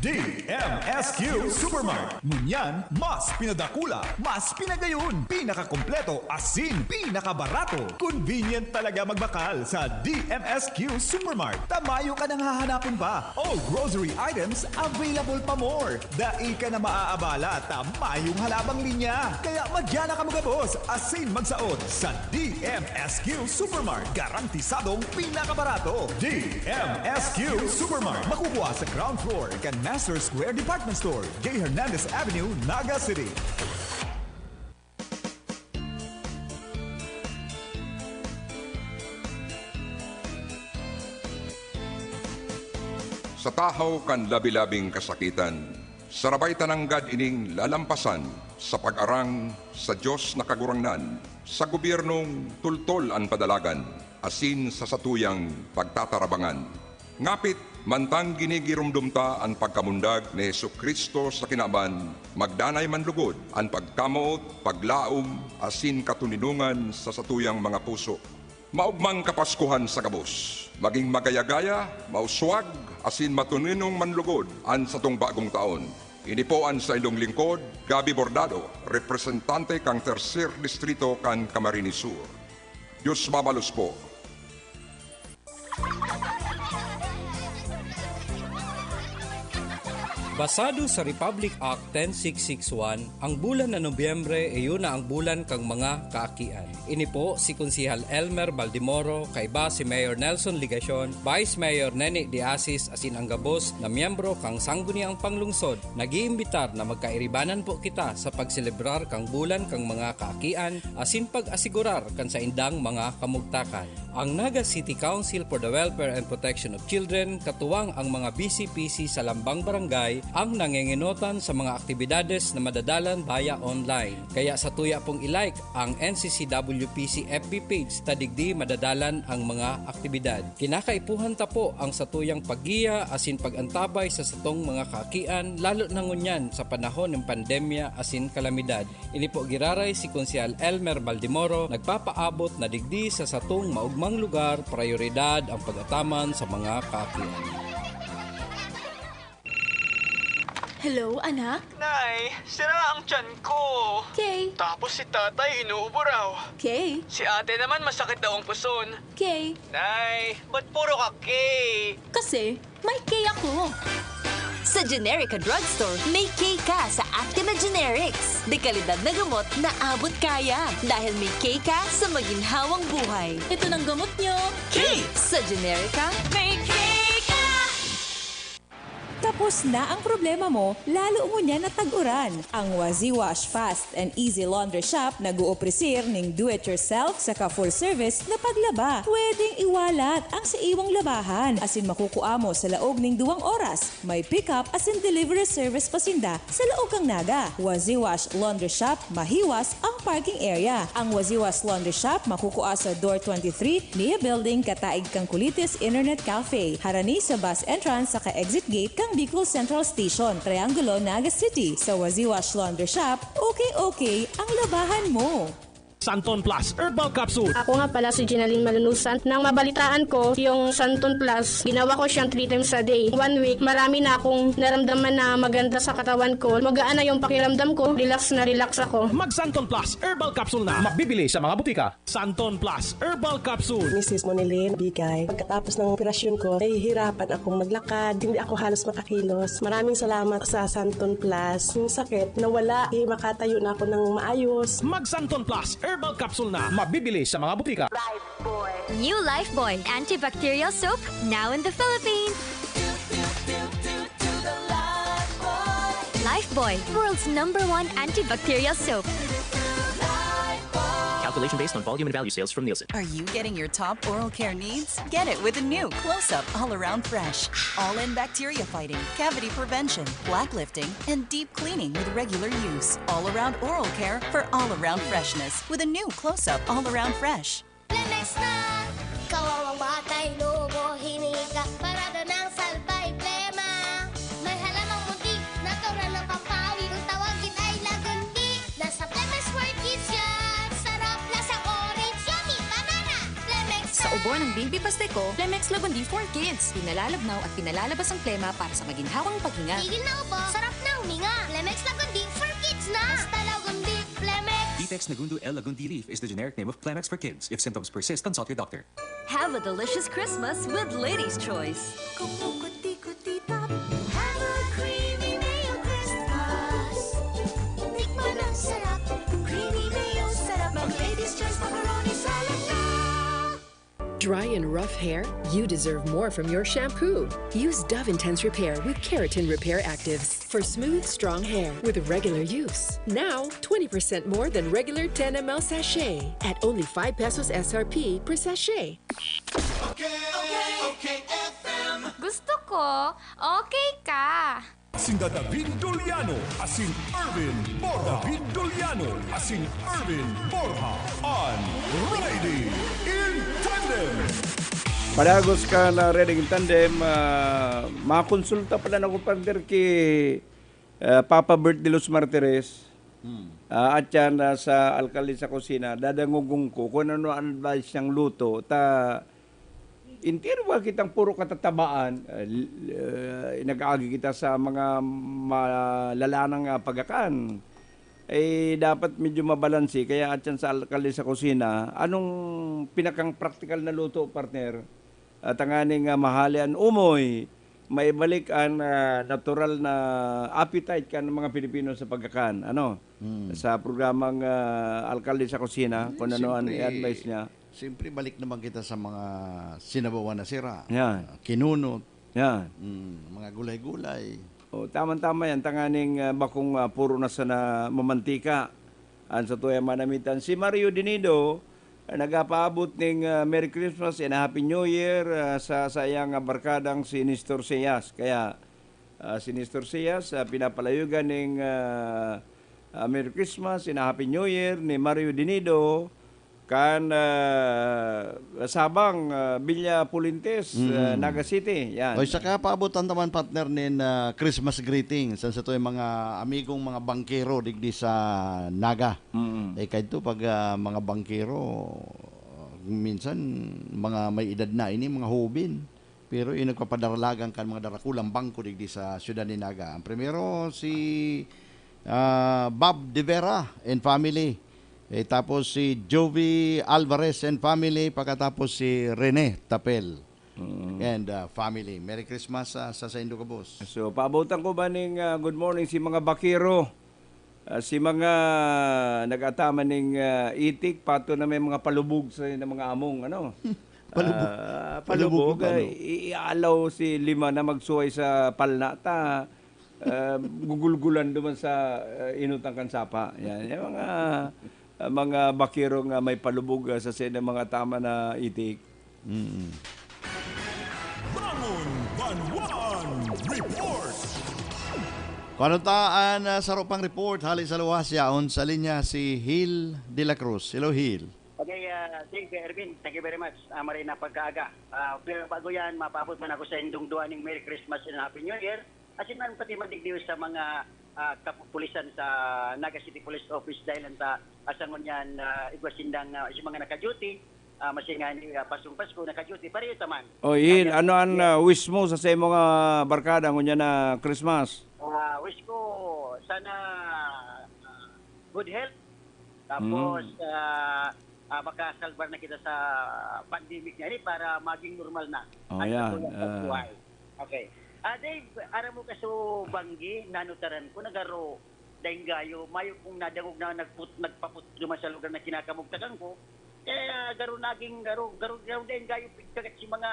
D M S Q Supermart. Ngunyan, mas pinadakula, mas pinagayon, pinakakompleto, asin pinakabarato. Convenient talaga magbakal sa D M S Q Supermart. Ta mayo ka nang hahanapon pa. All grocery items available pa more. Dai ka na maaabala ta mayong halabang linya. Kaya madya na kamo gabos asin magsaot sa D M S Q Supermart. Garantisadong pinakabarato. D M S Q Supermart. Makukuha sa ground floor kan Master Square Department Store, J Hernandez Avenue, Naga City. Sa tahaw kan labi-labing kasakitan, sarabay ta nanggad ining lalampasan sa pag-arang sa Dios na Kagurangnan, sa gobyernong tultol an padalagan, asin sa satuyang pagtatarabangan. Ngapit, mantang ginigiromdom ta an pagkamundag ni Jesu-Cristo sa kinaban, magdanay man lugod an pagkamoot, paglaom, asin katoninongan sa satuyang mga puso. Maogmang Kapaskuhan sa gabos. Maging magaya-gaya, mauswag, asin matoninong man lugod an satong bagong taon. Ini po an saindong lingkod, Gabby Bordado, representante kan Tercer Distrito kan Camarines Sur. Diyos mabalos po. Basado sa Republic Act ten six six one, ang bulan na Nobyembre iyo na ang bulan kan mga kaakian. Ini po si Konsehal Elmer Baldemoro, kaiba si Mayor Nelson Legacion, Vice Mayor Neni de Asis asin ang gabos na miyembro kan Sangguniang Panglungsod, nag-iimbitar na magkairibanan po kita sa pagselebrar kan bulan kan mga kaakian asin pag-asigurar kan saindang mga kamugtakan. Ang Naga City Council for the Welfare and Protection of Children, katuwang ang mga B C P C sa lambang barangay, ang nangengenotan sa mga aktibidades na madadalan via online. Kaya satuya pong i-like ang N C C W P C F B page ta digdi madadalan ang mga aktibidad. Kinakaipuhan ta po ang satuyang paggiya asin pag-antabay sa satong mga kaakian, lalo na ngunyan sa panahon ng pandemya asin kalamidad. Ini po giraray si Konsehal Elmer Baldemoro, nagpapaabot na digdi sa satong maogmang lugar, prayoridad ang pag-ataman sa mga kaakian. Hello, anak? Nay, sira ang tiyan ko. Kay? Tapos si tatay inuubo raw. Kay? Si ate naman masakit daw ang puson. Kay? Nay, ba't puro ka K? Kasi, may K ako. Sa Generica Drugstore, may K ka sa Actima Generics. Dekalidad na gamot na abot kaya. Dahil may K ka sa maginhawang buhay. Ito ng gamot nyo. K! Sa Generica, May K ka! Tapos na ang problema mo, lalo ngunyan na tag-uran. Ang Waziwash Fast and Easy Laundry Shop nag-oopresir ning do-it-yourself saka full-service na paglaba. Pwedeng iwalat ang sa iwang labahan asin makukua mo sa laog ning duwang oras. May pick-up asin delivery service pa sinda sa laog kan Naga. Waziwash Laundry Shop, mahiwas ang parking area. Ang Waziwash Laundry Shop makukua sa Door twenty-three, Nia Building, kataig kan Kulitis Internet Cafe, harani sa bus entrance saka exit gate kan Bicol Central Station, Triangulo, Naga City. Sa Waziwash Laundry Shop, okay-okay ang labahan mo. Santon Plus Herbal Capsule. Ako nga pala si Ginaline Malunusan. Nang mabalitaan ko yung Santon Plus, ginawa ko siyang three times a day. One week, marami na akong naramdaman na maganda sa katawan ko. Magaan na yung pakiramdam ko. Relax na relax ako. Mag Santon Plus Herbal Capsule na. Mabibili sa mga butika. Santon Plus Herbal Capsule. Misis Monilin Bigay. Pagkatapos ng operasyon ko, nahihirapan akong maglakad. Hindi ako halos makakilos. Maraming salamat sa Santon Plus. Yung sakit, nawala. Eh, makatayo na ako ng maayos. Mag Santon Plus Herbal Capsule na. Mabibili sa mga butika. New Lifebuoy Antibacterial Soap, now in the Philippines. Lifebuoy, world's number one antibacterial soap. Calculation based on volume and value sales from Nielsen. Are you getting your top oral care needs? Get it with the new Close Up All Around Fresh. All in bacteria fighting, cavity prevention, plaque lifting, and deep cleaning with regular use. All around oral care for all around freshness with a new Close Up All Around Fresh. Lemex na! Kawawang batay, lobo, hinika, parada ng salbay, plema. May halamang munti, natural na pampawi, kung tawagin ay lagundi. Nasa Lemex World Kids yan! Sarap, lasang orange, yummy, banana! Lemex Sa ubo ng baby Pasteco, Lemex Lagundi for Kids. Pinalalabnaw at pinalalabas ang plema para sa maginhawang paghinga. Tigil na ubo, sarap na huminga. Lemex Lagundi for Kids na! Basta Lagundi, Lemex! Vitex Nagundu L Lagundi Leaf is the generic name of Clemex for kids. If symptoms persist, consult your doctor. Have a delicious Christmas with Ladies' Choice. Kumukuti-kuti tap. Have a creamy mayo Christmas. Tikman ang sarap. Creamy mayo, sarap mag Ladies' Choice macaroni salad na. Dry and rough hair? You deserve more from your shampoo. Use Dove Intense Repair with Keratin Repair Actives for smooth, strong hair with regular use. Now, twenty percent more than regular ten M L sachet at only five pesos S R P per sachet. Okay, okay, okay, F M. Gusto ko, okay ka. Sinda David Doliano asin Erwin Borja. David Doliano asin Erwin Borja. An Riding in Tandem. Padagos kan Riding in Tandem, ah, makonsulta pala na ko, partner, ki, ah, Papa Bert de los Martires. Hmm. Ah, at yan, ah, sa alkalde sa kusina, dadangogon ko kung ano ang advice niyang luto. Ta, entero ba kitang puro katatabaan? Ah, l-, ah, nag-aagi kita sa mga malalanang, ah, pagakan. Eh, dapat medyo mabalanse. Kaya at yan sa alkalde sa kusina, anong pinakang praktikal na luto, partner? At tanganing, ah, mahali an umoy, maibalik an, ah, natural na appetite kan mga Pilipino sa pagkakan, ano? Hmm. Sa programang, ah, Alkalde sa Kusina, Hmm, kung ano an siyempre, i-advise niya. Siyempre, balik naman kita sa mga sinabawan na sira, Yan. ah, kinunot. Yan. Hmm, mga gulay-gulay. O, tamang-tama yan. Tanganing, ah, bakong, ah, puro na sana mamantika. An sa tuya manamitan. Si Mario Dinido, ah, nagapaabot ning, ah, Merry Christmas and Happy New Year, ah, sa saiyang, ah, barkadang si Nestor Seyas. Kaya, ah, si Nestor Seyas, ah, pinapalayogan ning, ah, ah, Merry Christmas and Happy New Year ni Mario Dinido kan, ah, Sabang, ah, Villa Pulintes, ah, Mm. Naga City. Yan. O, saka paabot ang taman, partner, nin, ah, Christmas greetings sa, sa tuwing mga amigong mga bangkero digdi sa Naga. Mm. Eh, kaidto pag, ah, mga bangkero, minsan mga may edad na ini, mga hubin. Pero yung nagpapadaralan kan mga darakulang bangko digdi sa siyudad ni Naga. Ang primero, si, ah, Bob De Vera and family. Eh, tapos si Jovi Alvarez and family. Pagkatapos si Rene Tapel Mm. and, ah, family. Merry Christmas, ah, sa saindo gabos. So, paabotan ko ba ning, ah, good morning si mga bakero? Ah, si mga nag-ataman ning, ah, itik, pato na may mga palubog sa, ng mga among, ano? Palubog. Ah, Palubog palubog, yung ano? ah, i-, ialaw si lima na magsuway sa palna ta, ah, gugulgulan duman sa, ah, inutang kan sapa. Yan, yung mga, ah, mga bakero nga may palubog, ah, sa sila mga tama na itik. Mm. Bangon Banwaan Report. Kung ano ta an, ah, saro pang report, hali sa luwas, yaon sa linya si Hil de la Cruz. Hello, Hil. Okay, ah, Dave, Erwin, thank you very much. Ah, maray na pagkaaga. Ah, pero bago yan, mapaabot man ako sa indong duwa ning Merry Christmas and Happy New Year. Asin man pati madigdiyo sa mga, ah, kapupulisan sa Naga City Police Office dahil ang ta-, asangon yan, ah, igwa sindang, ah, si mga naka-duty, ah, masinga ni, ah, Paskong Pasko, naka-duty, pareho ta man. O, Hil, Kaya, ano an, yeah. ah, wish mo sa, sa imong, ah, barkada ngunyan na Christmas? Ah, wish ko sana, ah, good health. Tapos, Mm. ah, ah, makasalbar na kita sa pandemic na ini para maging normal na Oh, ang yan. pagbuhay. Ah. Okay. Ah, Dave, aram mo, kaso banggi, nanutaran ko, nagaro, daing gayo, mayo kong nadangog na nagput-, nagpaput-, duman sa lugar na kinakamugtakan ko. Kaya garo naging, garo, garo, garo daing gayo, pigkagat si mga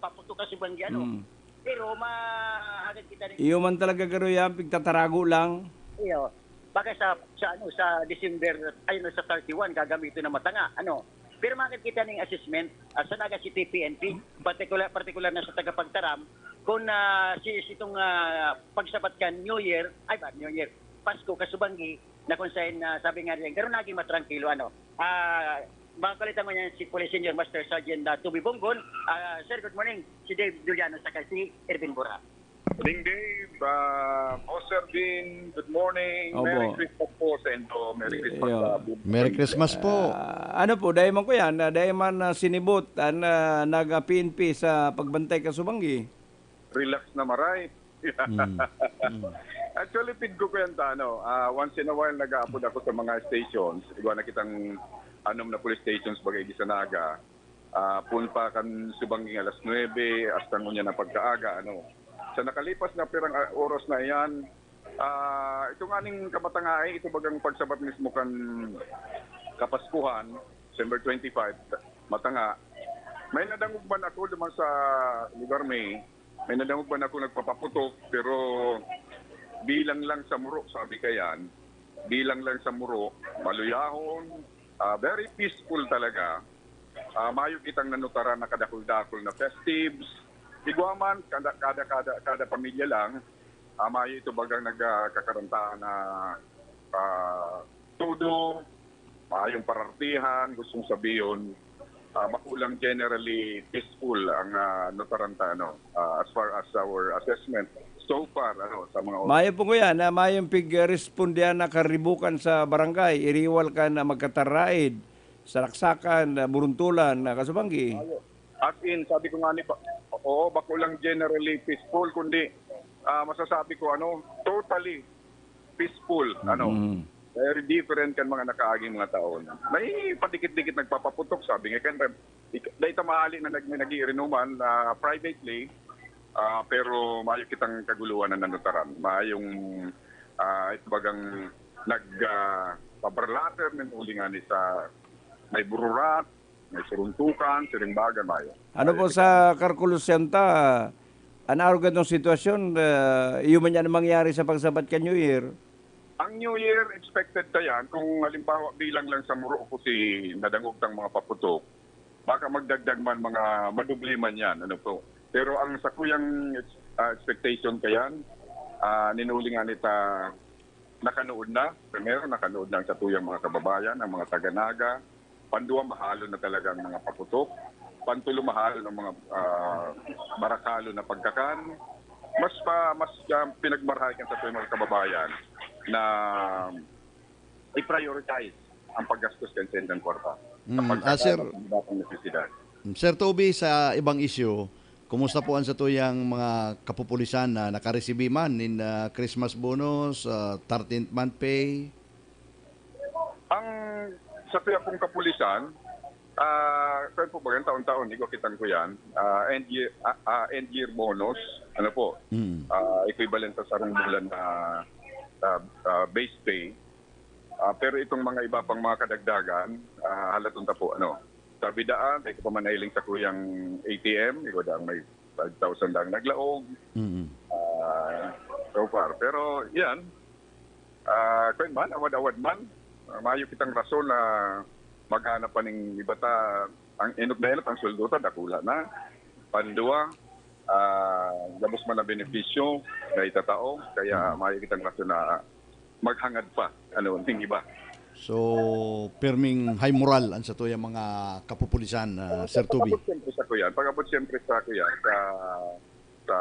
paputok ka sa banggi, ano. Mm. Pero mahagad kita rin. Iyo man talaga garo yan, pigtatarago lang. Iyo. Baka sa, sa, ano, sa December, ay, no, sa thirty-one, gagamitin na matanga, ano. Pero makikita ning assessment, ah, sa Naga City P N P, particular, particular na sa tagapagtaram, kung, ah, si, si itong, ah, pagsabat kan New Year, ay ba, New Year, Pasko, kasubanggi, na kung saan, ah, sabi nga rin, garo naging matrangkilo, ano. Ah, mga kalitan mo niyan, si Police Senior Master Sergeant, ah, Tubi Bonggon. Ah, sir, good morning. Si Dave Juliano, saka si Ervin Bora. Morning, Dave. Ah, Boss Ervin, good morning. Opo. Merry Christmas po sa inyo. Merry Christmas Iyo. sa buong Merry Christmas po. Ah, ano po, dahil man ko yan, ah, dahil man, ah, sinibot, ah, na, nag-, ah, P N P sa pagbantay kasubanggi. Relax na maray. Mm. Mm. Actually, pidko ko yan ta, ano, ah, once in a while, nag-aapod ako sa mga stations. Igwa na kitang anom na police stations, bagay di sa Naga. Ah, pun pa kan subanging alas nuebe, hasta ngunyan na pagkaaga, ano. Sa nakalipas na pirang, ah, oras na iyan, ah, ito nga ning kamatangay, ito bagang pagsabat mismo kan Kapaskuhan, December twenty-five, matanga. May nadangog man ako duman sa lugar mi, may nadangog man ako nagpapaputok, pero bilang lang sa muro, sabi kayan, bilang lang sa muro, maluyahon, ah, very peaceful talaga. Ah, mayo kitang nanutaran na kadakul-dakul na festives, Igwa man, kada, kada, kada, kada pamilya lang, ah, mayo ito bagang nagkakarantaan na, ah, todo, mayong parartihan, gustong sabihin, ah, bako lang generally peaceful ang, ah, Notarantano, ah, as far as our assessment so far, ano, sa mga Mayo po kuya na mayong pig-respondihan na karibukan sa barangay, iriwal ka na magkataraid, saraksakan, na buruntulan, na kasubanggi. Mayo. As in, sabi ko nga ni ba, oo, bako lang generally peaceful, kundi, ah, masasabi ko, ano, totally peaceful, ano. Mm. Very different kan mga nakaaging mga taon. May padikit-dikit nagpapaputok, sabi nga kan, ik-, dahil tamahali na nag-, nag-iirinuman, ah, privately, ah, pero mayo kitang kaguluhan na nanutaran. Mayong, ah, ito bagang nag, ah, pabarlater nin uli nga ni sa may bururat, may suruntukan, siring baga, mayo. Ano po sa Carcolosyanta, an arog itong sitwasyon, ah, iyo man yan mangyari sa pagsabat kan New Year? Ang New Year, expected ta yan. Kung halimbawa, bilang lang sa Muro ko si nadangog tang mga paputok, baka magdagdag man, mga madoble man yan. Ano po? Pero ang sa kuyang, ah, expectation ka yan, ah, ninuli nga nita nakanood na. Primero, nakanood na ang satuyang mga kababayan, ang mga taga-Naga. Panduwa, mahalon na talaga ang mga paputok. Pantulo, mahalon ang mga, ah, barakalon na pagkakan. Mas pa, mas, ah, pinagmarahay kan satuyang mga kababayan na i-prioritize ang paggastos kan sendang kwarta sa Mm, ah, sir, pagkakan at iba pang nesesidad. Sir Toby, sa ibang isyu, kumusta po ang satuyang mga kapupulisan na nakaresibi man nin, ah, Christmas bonus, ah, thirteenth month pay? Ang sa tuya pong kapulisan, ah, kaya po ba yan, taon-taon, igwa kitang ko yan, ah, end year, ah, ah, end year bonus, ano po, Mm. ah, equivalent sa sarong bulan na, ah, ah, base pay. Ah, pero itong mga iba pang mga kadagdagan, ah, halaton ta po, ano, sa bidaan, dahil ko pa man nahiling sa kuyang A T M, igwa daang may five thousand lang naglaog. Mm. Ah, so far. Pero yan, ah, kaya man, awad-awad man, ah, mayo kitang rason na maghanap pa ning iba ta, ang enot na enot, ang sweldo ta, dakula na. Pandua, ah, gabos man ang benepisyo na itatao, kaya Mm. mayo kitang rason na maghangad pa, ano, ning iba. So, pirming high moral ang satuyang mga kapupulisan, ah, Sir Tubi? Pag-abot siyempre sa kuyan, pag-abot siyempre sa kuyan, sa, sa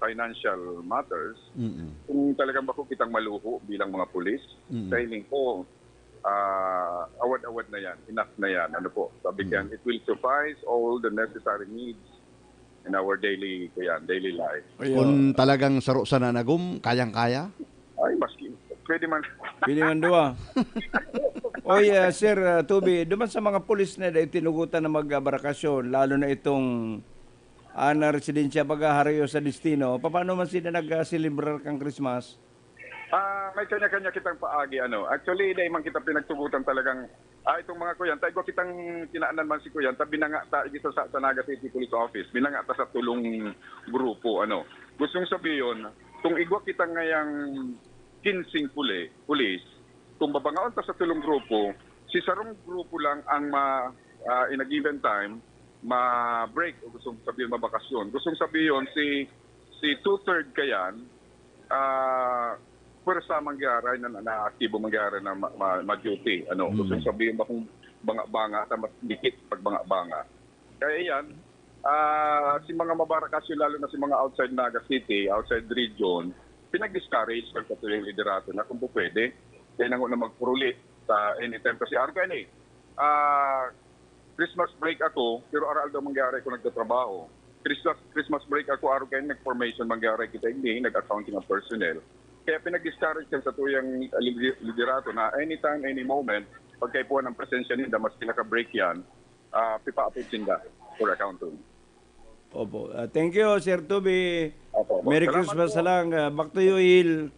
financial matters, Mm. kung talagang bako kitang maluho bilang mga pulis, Mm. sa hiling ko, ah, awad-awad na yan, enough na yan, ano po. Sabi Mm. ko yan, it will suffice all the necessary needs in our daily, kuyan, daily life. Ayun. Kung talagang saro sana nagum, kayang-kaya? Ay, maski, pwede man. Pwede man duwa. Oy, ah, Sir, ah, Tubi, duman sa mga pulis na dai tinugutan na magbarakasyon, lalo na itong, ah, na residensya, baga, harayo sa destino, papaano man sila nag-selebrar kan Christmas? Ah, may kanya-kanya kitang paagi, ano. Actually, dai man kita pinagtugutan talagang, ah, itong mga kuyan, ta igwa kitang kinaanan man si kuyan, ta binanga ta, igisa sa, sa Naga City Police Office, binanga ta sa tulong grupo, ano. Gustong sabihin, kung igwa kita ngayang kinsing puli, pulis, kung babangaon ta sa tulong grupo, si sarong grupo lang ang ma, ah, in a given time, ma-break, o gustong sabihin, mabakasyon. Gustong sabihin, si, si two-third kayan, ah, pwersa mangyari na, na, na aktibo mangyari na ma, ma, ma-duty. Ano, Mm. gustong sabihin ba kung banga-banga, ta mas dikit pag banga-banga. Kaya yan, ah, si mga mabarakasyon, lalo na si mga outside Naga City, outside region, pinag-discourage pagkatuloy yung liderato na kung po pwede, kaya nango na magpuruli sa anytime. Kasi araw kayo na eh, ah, Christmas break ako, pero aral daw mangyari ko nagtatrabaho. Christmas, Christmas break ako, araw kayo nag-formation mangyari kita, hindi, nag-accounting ang personnel. Kaya pinag-discourage yan sa tuyang lidi-, liderato na anytime, any moment, pagkaipuhan ang presensya ninda, mas pinaka-break yan, ah, pipa-approve sinda for accounting. Opo. Ah, thank you, Sir Tubi. Opo, opo. Merry Salamat Christmas po. Lang. Ah, back to you, Il.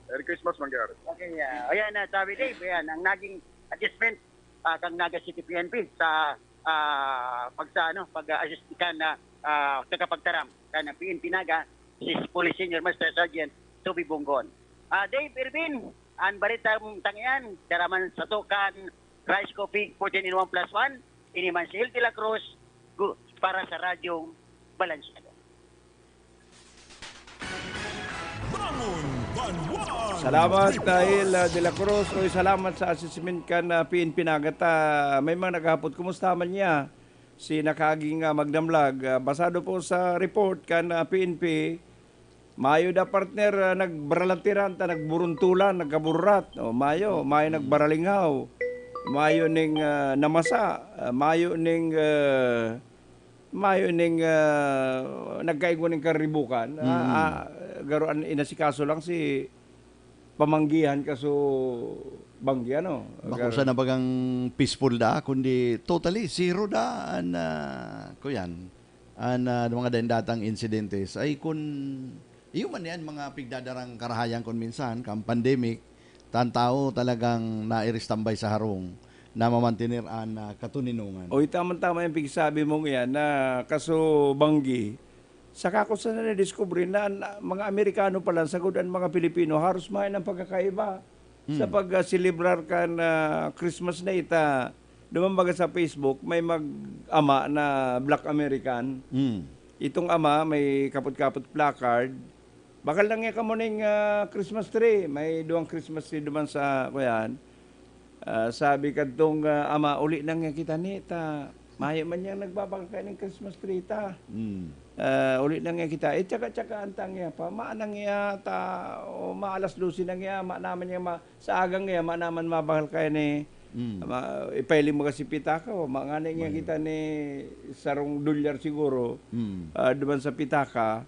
Merry Christmas, Mangyari. Okay, ah, ayan na, sabi Dave, ayan, ang naging adjustment, ah, kang Naga City P N P sa, ah, pag sa, ano, pag-a-assist kan, ah, ah, tagapagtaram kan P N P Naga, si Police Senior Master Sergeant Tubi Bunggon. Ah, Dave, Irvin, ang bareta tang iyan, dara man sato kan Rice Coffee fourteen in one plus one, ini man si El de la Cruz, gu-, para sa Radyong Balansyado. Salamat, Dahil ah, De La Cruz. Oy, salamat sa assessment kan ah, P N P Naga ta. May mga naghapot, kumusta man niya? Si Nakaging ah, Magdamlag. Ah, basado po sa report kan ah, P N P, mayo da, partner, ah, nagbaralatiran ta, nagburuntulan, nagkabururat. O, mayo, mayo nagbaralinghaw. Mayo ning ah, namasa. Ah, mayo ning ah, mayo ning ah, nagkaigwa ning karibukan. Ah, ah, garo an inasikaso lang si pamanggihan kaso banggi, ano? Bako Gar- sana bagang peaceful da, kundi totally zero da an, ah, kuyan, an, ah, mga daindatang insidentes. Ay kun iyo man yan, mga pigdadarang karahayan kun minsan, kan pandemic, tan tao talagang nairistambay sa harong na mamantener an, ah, katoninongan. Oy, tamang-tama yung pigsabi mong yan na kaso banggi. Saka ko sana nadiskubre na an mga Amerikano pala, sagod an mga Pilipino, haros mayo an pagkakaiba sa pag-selebrar kan ah, Christmas na ita. Duman baga sa Facebook, may mag-ama na Black American. Mm. Itong ama, may kapot-kapot placard. Bakal lang niya kamo ning ah, Christmas tree. May duwang Christmas tree duman sa, kuyan. Ah, sabi kadtong ah, ama, "Uli na nga kita ni ta. Mayo man yang nagbabakal kaining Christmas tree ta. Mm. Ah, uli na nga kita." Eh, tsaka-tsaka antang niya pa. Maanang niya ta, o maalas dose na niya, ma naman niya ma, sa agang niya, ma naman mabakal kaini. Mm. Ma, ipailing mo kasi pitaka, o, mangani niya Mayo. Kita ni sarong dolyar siguro. Mm. Ah, duman sa pitaka,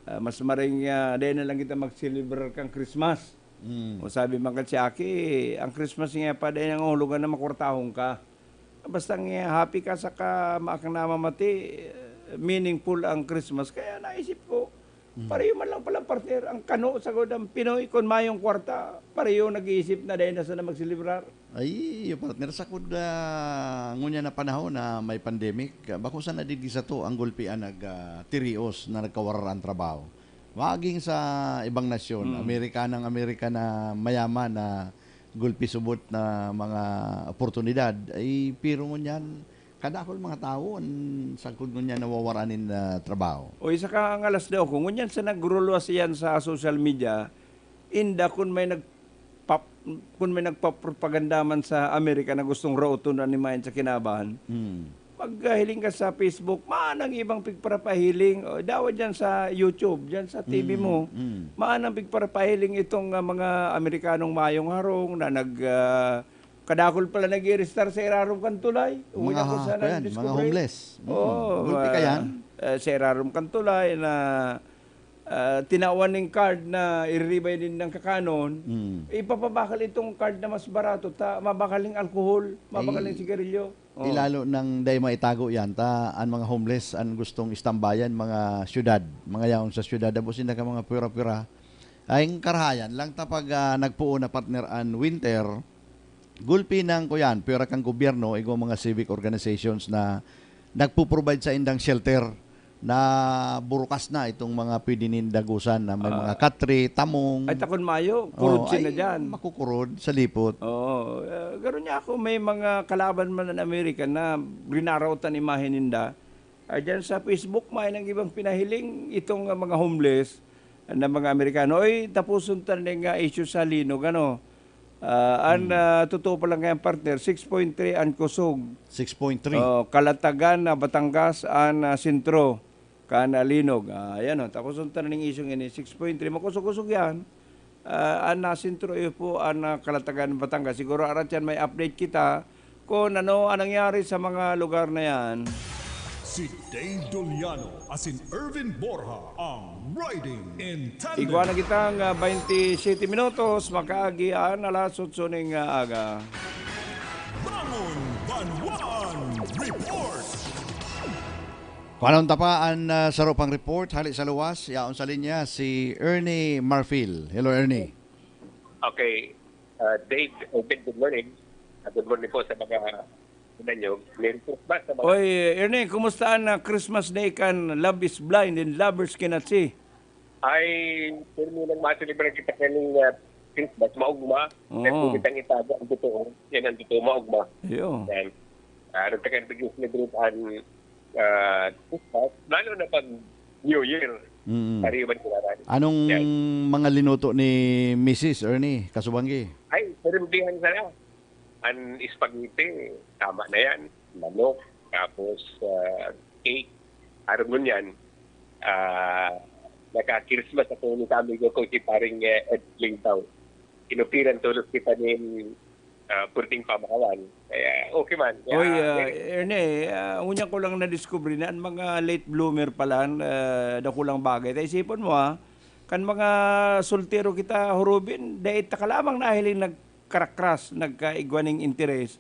ah, mas maring, ah, dahil na lang kita mag-celebrar kang Christmas. Mm. O sabi man kan si Aki, ang Christmas niya pa, dai nangahulugan na makwartahon ka. Basta nga happy ka saka maakang namamati, eh, meaningful ang Christmas. Kaya naisip ko, Mm. pareho man lang pala, partner, ang kano, sagod ang Pinoy, kun mayong kwarta, pareho nag-iisip na dai na sana magselebrar. Ay, iyo, partner, sakod, ah, ngunyan na panahon na may pandemic, ah, bako sana digdi sato ang gulpi an nag, ah, tirios na nagkawarar ang trabaho. Maging sa ibang nasyon, Hmm. Amerikanang Amerika na mayaman na gulpi subot na mga oportunidad, ay pero ngunyan, kadakul mga tawo an sagkod ngunyan nawawaran nin, ah, trabaho. O, isa ka ang alas daw ko. Ngunyan sa nagruluwas iyan sa social media, inda kun may nagpap-, kun may nagpapropaganda man sa Amerika na gustong raoton an imahen sa kinaban, Hmm. maghiling ka sa Facebook, maanang ibang pigparapahiling. O, dawa diyan sa YouTube, diyan sa T V Hmm, mo, hmm. maanang pigparapahiling itong, ah, mga Amerikanong mayong harong na nag, ah, kadakul pala nag-i-restar sa irarom kan tulay. Uwi Mga ako ha-, sana kuyan, mga nadiskubre. Homeless. Mm. Oo, Gulpi ka ah, yan? ah, sa irarom kan tulay na, ah, tinawan ning card na iriribay din ng kakanon, Mm. ipapabakal itong card na mas barato, ta, mabakal ning alkohol, mabakal Ay, ning sigarilyo. Oh. Ilalo nang dai maitago yan, ta an mga homeless an gustong istambayan, mga syudad, mga yaon sa syudad, abo sinda ka mga pira-pira. Ay, ang karahayan lang ta pag, ah, nagpoon na partner an winter, gulpi nang kuyan, pira kang gobyerno, igwa mga civic organizations na nagpo-provide sa indang shelter na burukas na itong mga pwede nin dagusan na may Ah. mga katre, tamong. Ay, takon mayo, kurod Oo, sila ay, dyan. Makukurod sa lipot. Oo, ah, garo niya ako, may mga kalaban man ng Amerika na rinaraotan imahe ninda. Ay, dyan sa Facebook, may nang ibang pinahiling itong, ah, mga homeless na mga Amerikano. Oy, tapuson ta ning, ah, issue sa linog, ano? Ah, an, Hmm. ah, totoo pa lang yan, partner, six point three an kusog. Six point three. Oh, Kalatagan na Batangas an, ah, sentro kan, ah, linog. Ah, ayan, oh, tapuson ta na ning isyung ini, six point three. Makusog-kusog yan. Ah, an, ah, sentro iyo po an, ah, Kalatagan, Batangas. Siguro arat yan may update kita kung ano ang nangyari sa mga lugar na yan. Si Dave Doliano asin Erwin Borja ang Riding in Tandem. Igwa na kitang, ah, twenty-seven minutos, makaagi an alas otso ning, ah, aga. Bangon Banwaan Report. Kuhanon ta pa an, ah, saro pang report hali sa luwas. Yaon sa linya si Ernie Marfil. Hello, Ernie. Okay. Ah, Dave, Erwin, good morning. Ah, good morning po sa mga Tignan nyo, Merry Christmas sa mga Oy, Ernie, kumusta an, ah, Christmas Day kan Love is Blind and Lovers Cannot See? Ay, pirmi nang ma-celebrate kita kaning, ah, Christmas, maugma. Oo. Kaya kung kitang itago ang totoo, yan ang totoo, maugma. Iyo. Yan. Ah, nagtaka bigyan celebrate ang, ah, Christmas, lalo na pag New Year. Mm. Pariyo man giraray. Anong Yan. mga linuto ni Misis Ernie Kasubanggi? Ay, pero hindi yan sana. An spaghetti, tama na yan. Manok, tapos, ah, cake. Arog ngunyan, ah, naka-Christmas ako ni amigo ko, si paring, eh, Ed Lingtaw. Inupiran tolos kita nin, ah, pwedeng pamahawan. Kaya, okay man. Kaya, Oy, ah, eh, Erne, ah, ngunyan ko lang nadiskubre na an mga late bloomer pala, ah, dakulang bagay. Ta isipon mo, ah, kan mga soltero kita, hurubin, dai ta ka lamang nahiling nagkarakras, nagkaigwa ning interes.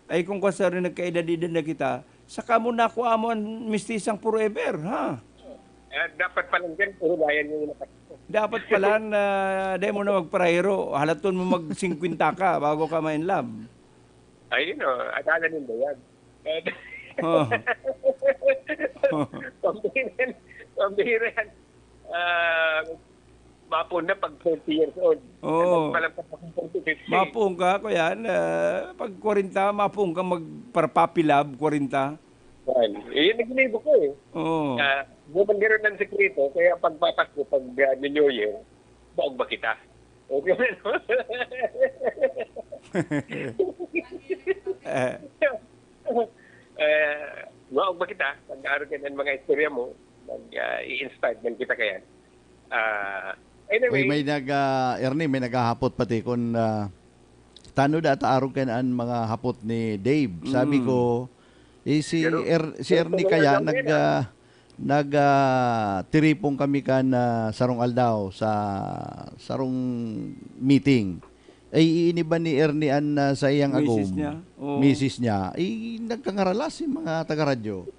Ay, kung kwan sa rin nagkaedad-edad na kita, saka mo nakuha mo an mistisang forever, ha? Eh, dapat palang dyan, puro bayan yung nakat-, Dapat pala na dai mo na magparahiro. Halaton mo mag singkwenta ka bago ka ma-in love. Ayun, oh, akala ninda yan. Eh, Oh. Pambihira yan. Pambihira yan. Ah, mapon na pag twenty years old. Oo. Palang pag forty, fifty. Mapon ka, kuya, ah, pag kwarenta, mapon ka magpa-puppy love, kwarenta. Yan. Eh, yun ang ginibo ko eh. Oo. Ah, di man gano'n ang sekreto, kaya pagpatak ko, pag, ah, New Year, baog ba kita? Okay. Eh. Eh, baog ba kita? Pag-aaral ka ng mga istorya mo, mag, ah, i-inspired man kita kaya. Ah, Uy, anyway. May nag, ah, Ernie, may naghahapot pati kung, ah, tano data arog kan an mga hapot ni Dave. Sabi Mm. ko, eh, si Pero, Er-, si pero Ernie kaya nag, ah, nag, ah, tiripon kami kan, ah, sarong aldaw sa sarong meeting. Ay, iiniba ni Ernie an, ah, sa iyang Misis agom. niya? Oo. Misis niya. Eh, nagkangaralas yung mga taga-radyo.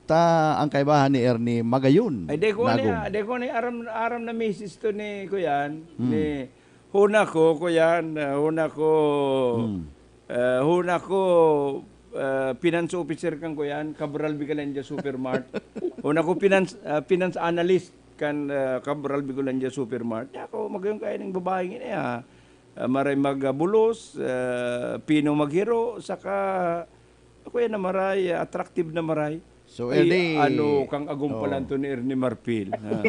Ta, ang kaibahan ni Ernie, magayon. Ay, di ko ni, Nagom. di ko ni aram, aram na misis to ni Kuyan, Hmm. ni Huna ko, Kuyan, ah, huna ko, Hmm. ah, huna ko, ah, finance officer kan Kuyan, Cabral Bigalandia Supermart. Huna ko finance, ah, finance analyst kan, ah, Cabral Bigalandia Supermart. Ako, magayon kayo ng babaeng ini, ah. Ah, maray magbulos, ah, pino maghiro, saka Kuya na maray, attractive na maray. So, Ay, Ernie, ano, kang agom pa lang to ni Ernie Marfil, ha?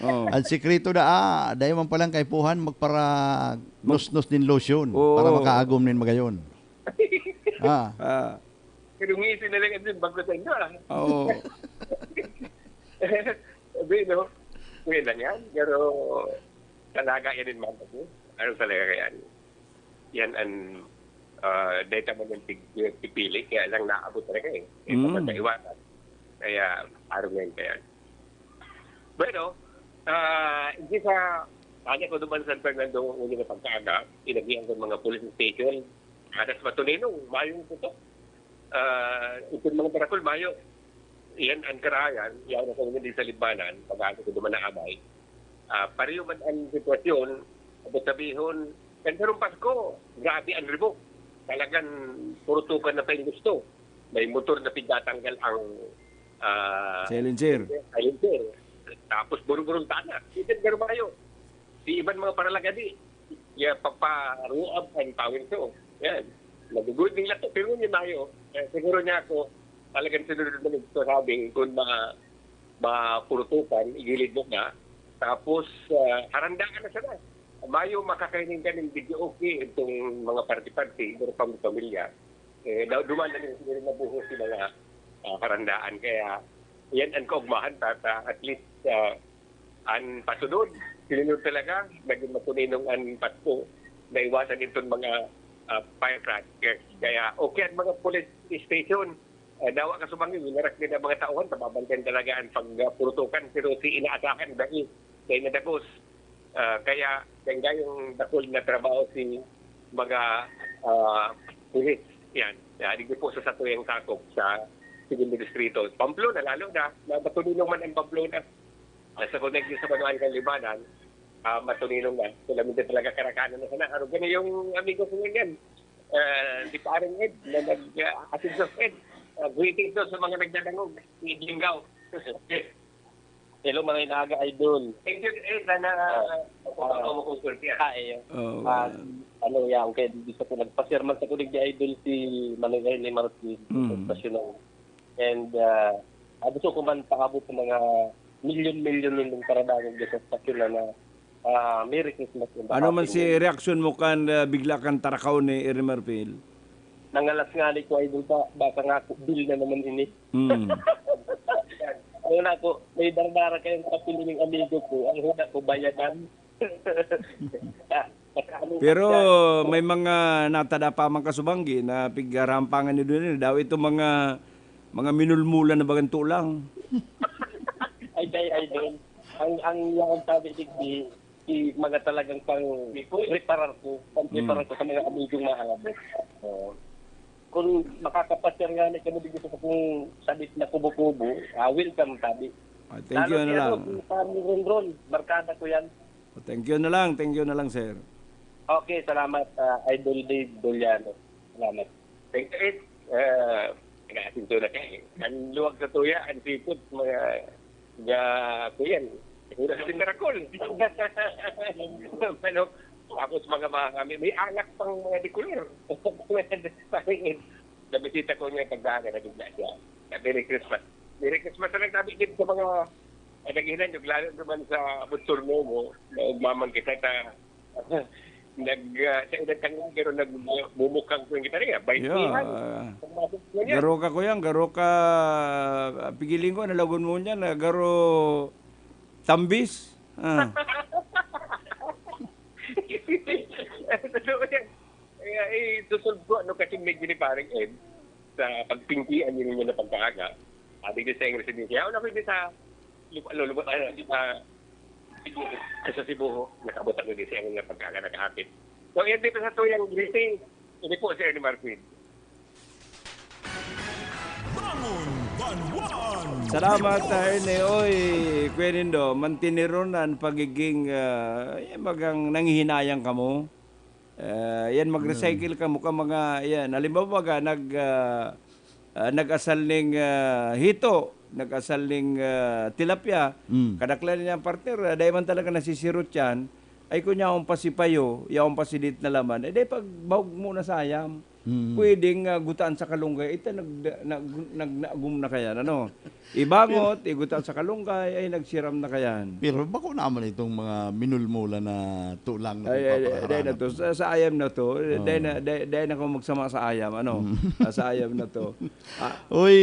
Oh. Ang sikreto na, ah, dai man palang kaipuhan magpara Mag- nusnos nin lotion Oo. para makaagom nin magayon. Ah. Ah. Pero ngisi na lang ang bago sa inyo, ah. Oo. Sabi, no? Kuya lang yan, pero talaga yan yung mga ano talaga yan. Yan ang, ah, data man yung pig-, pipili, kaya lang naabot talaga eh. Eh, Mm. baka maiwasan. Kaya, araw ngayon kaya. Bueno, ah, hindi sa, kanya ko naman San Fernando, ang una na pagkaaga, inagihan ko mga police station, alas matulinong, mayong putok. Ah, itong mga barakol, mayo. Yan ang karahayan, yan ang hindi sa Libmanan, pag-aano ko duman na abay. Ah, pareho man ang sitwasyon, abot sabihon, kan sarong Pasko, grabe ang ribok. Talagang purutukan na pa yung gusto. May motor na pinatanggal ang, ah, Silencer. silencer. Tapos burong-burong tana. Hindi, pero mayo. Si iban mga paralagadi, ya, paparuab ang tawin ko. Yan. Nagugod ng lato, pero yun mayo. Eh, siguro niya ako, talagang sinunod na nagsasabi, kung ma-, mapurutukan, igilid mo na. Tapos, ah, haranda ka na sana. Mayo, makakainin ka ng video okay, itong mga party-party, pero pang pamilya. Eh, daw duman na rin siguro na buhos yung mga, ah, harandaan. Kaya, yan ang kaugmahan, tata. At least, ah, an pasunod, sinunod talaga, naging matuninong an Pasko, naiwasan itong mga, ah, firecrackers. Kaya okay ang mga police station, ah, dawa ka sumangil, winarak din ang mga tauhan, nababantayan talaga ang pagpurutukan, pero si inaasahan, dai, dai nadagos. Ah, kaya, dai gayong dakul na trabaho si mga, ah, pulis. Yan. Yan, digdi po sa satuyang sakop sa Segundo Distrito. Pamplona, lalo na, na matuninong man ang Pamplona. Basta kung nag-, sa Banwaan kan Libanan, ah, matulinong na. Solamente talaga karakanan na sana. Arog na yung amigo ko ngayon, ah, si Parang Ed, na nag, ah, Asin Sos Ed. Ah, greetings daw sa mga nagdadangog. Si Ed Linggaw. Hello, mga inaaga, idol. Thank you, Ed. Sana, ah, Ah. ako pa Ah. ako makusulti, ah. Ah, iyo. Oo, Ah, ah. Ano, yan, kaya gusto ko nagpa-share man sa kulig ni idol si Manong Ernie Martin, Mm. sa stasyon ng And, ah, ah, gusto ko man paabot sa mga, milyon-milyon nindong paradangog dyan sa estasyon na, na, ah, Merry Christmas in the Ano man si Philippines. Reaksyon mo kan, ah, bigla kang tarakaw ni Ernie Marfil? Nangalas nga ni ko, Idol, ba, baka nga ako, bill na naman ini. Hmm. Ang una ko, may dardara kayong kapili ng amigo ko. Ang huna ko, bayadan. Ah, ano Pero ka? May mga natada pa man kasubanggi na pigharampangan ni Dudin. Daw ito mga, mga minulmulan na bagang tulang. Ay, ay, Idol. Ang, ang, ang sabi, digdi, si mga talagang pang reparar ko, pang reparar Hmm. ko sa mga amigong mahabot. Oo. Kung makakapasyar nga na kami dito sa kung sabit na kubo-kubo, ah, welcome, sabi. Ah, thank Lalo you si na ano, lang. Si Pari Ronron, barkada ko yan. Oh, thank you na lang, thank you na lang, sir. Okay, salamat, ah, Idol Dave Doliano. Salamat. Thank you, Ed. Ah, nag-aasinto na kayo. Ang luwag sa tuya, ang sipot, mga ga-, kuyan. Siguro sa Miracle. Ano, tapos mga, mga kami, may anak pang mga dikulir. Paringin. Nabisita ko niya, pagdaan na nabigla siya. Ah, Merry Christmas. Merry Christmas na nagsabi din sa mga, ah, naghihinanyog, lalo naman sa Butsurno mo, na ugmaman kita ta, nag, ah, sa edad kang pero nagmumukhang ko yung gitara, Yeah, baintihan. ah, Pagmasok ko niya. Garo ka, kuya, garo ka, ah, pigiling ko, nalagon mo niyan, ah, garo tambis. Ah. Totoo yan. Kaya, eh, susunod ko, ano, kasi medyo ni Paring Ed, sa pagpingkian niya na pagkaaga, sabi ko sa iyong residensya, "Ako na pwede sa, ano, lupa, ano, sa, sa Cebu, nakabot ako din sa iyong pagkaaga, nakahapit." So, yan dito sa tuyang greeting. Hindi po, Sir Ernie Marquez. Bangon Banwaan. Salamat, Report. Ernie. Oy, Kuya Nindo, mantiniron ang pagiging, ah, yan bagang nanghihinayang kamo. Ah, yan, mag-recycle Hmm. kamo ka mga, yan. Halimbawa, baga, nag, ah, ah, nag-asal ning, ah, hito, nag-asal ning, ah, tilapia. Hmm. Kadaklan niya ang partner, ah, dahil man talaga nasisirot yan, ay kung yaon pa si payo, yaon pa si dit na laman, eh, dahil pagbahog mo na sa ayam. Mm. Pwedeng, ah, gutaan sa kalunggay, ito nag-, nag-, nag-, nagum na kaya, ano? Ibangot, igutaan sa kalunggay, ay nagsiram na kaya. Pero bako naman itong mga minulmula na tulang na Ay, ay, pagpapaharap. Dahil na to, sa, sa ayam na to, Oh. dahil na, dahil, dahil na kung magsama sa ayam, ano? Mm. Ah, sa ayam na to. Ah. Uy,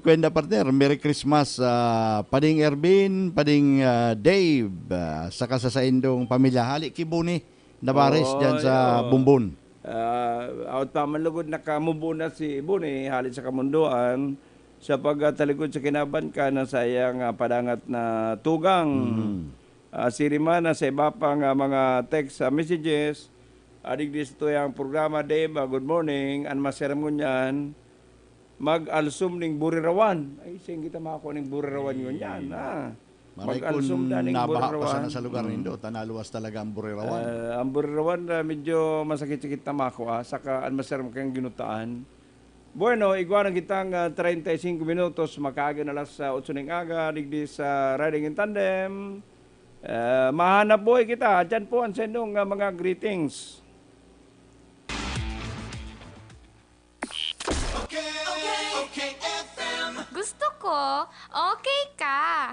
kwenda partner, Merry Christmas, ah, Pading Ervin, Pading, ah, Dave, ah, saka sa saindong pamilya. Hali ki Boni Nabares Oh, dyan sa yeah. Bumbon. Ah, awat pa man lugod nakamubo na si Boni, hali sa kamundoan, sa pagtalikod sa kinaban ka na sa iyang, ah, padangat na tugang. Mhm. Ah, sirima na sa iba pang, ah, mga text, ah, messages. Ah, digdi sa tuyang programa, Dave, ah, good morning. An maseram ngunyan, mag-alsom ning burirawan. Ay, saan kita makakuha ning burirawan ngunyan, Ay, ah? Maray Mag-alsom kun na ning nabaha pa burirawan. sana sa lugar Hmm. nindo, ta naluwas talaga ang burirawan. Ah, ang burirawan, ah, medyo masakit-sakit na mako, ah, saka an maseram kayang ginutaan. Bueno, igwa na kitang, ah, treinta y cinco minutos, makaaga na alas, ah, otso ning aga, digdi sa Riding in Tandem. Ah, mahanap buhay kita. Diyan po ang sendong, ah, mga greetings. Okay, okay, okay, F M. Gusto ko, okay ka.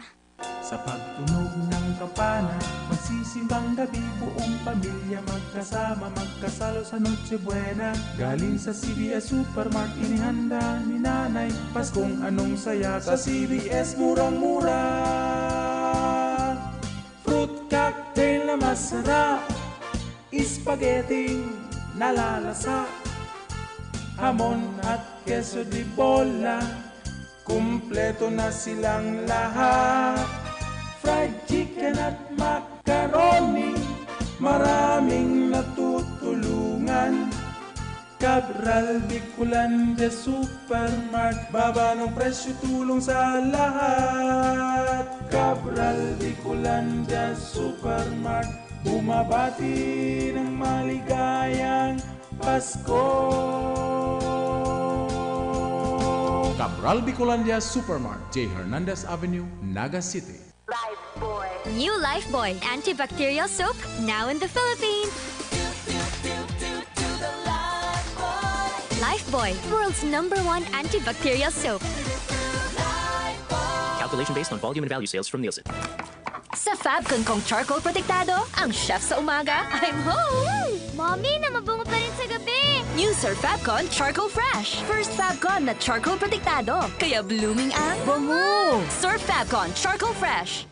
Sa pagtunog ng kampana, magsisimbang gabi, buong pamilya magkasama, magkasalo sa Noche Buena. Galing sa C B S Supermart, inihanda ni Nanay, Paskong anong saya sa C B S, murang-mura. Fruit cocktail na masarap, spaghetti nalalasa, hamon at queso de bola, kumpleto na silang lahat. Fried chicken at macaroni, maraming natutulungan. Cabral Bicolandia Supermart, baba ng presyo, tulong sa lahat. Cabral Bicolandia Supermart, bumabati ng maligayang Pasko. Cabral Bicolandia Supermart, J Hernandez Avenue, Naga City. Lifebuoy. New Lifebuoy antibacterial soap, now in the Philippines. Lifebuoy, world's number one antibacterial soap. Calculation based on volume and value sales from Nielsen. Sa Fabcon kong charcoal protektado, ang chef sa umaga, I'm home! Mommy, na mabango pa rin sa gabi! New Sir Fabcon Charcoal Fresh. First Fabcon na charcoal protektado. Kaya blooming ang bango! Sir Fabcon Charcoal Fresh.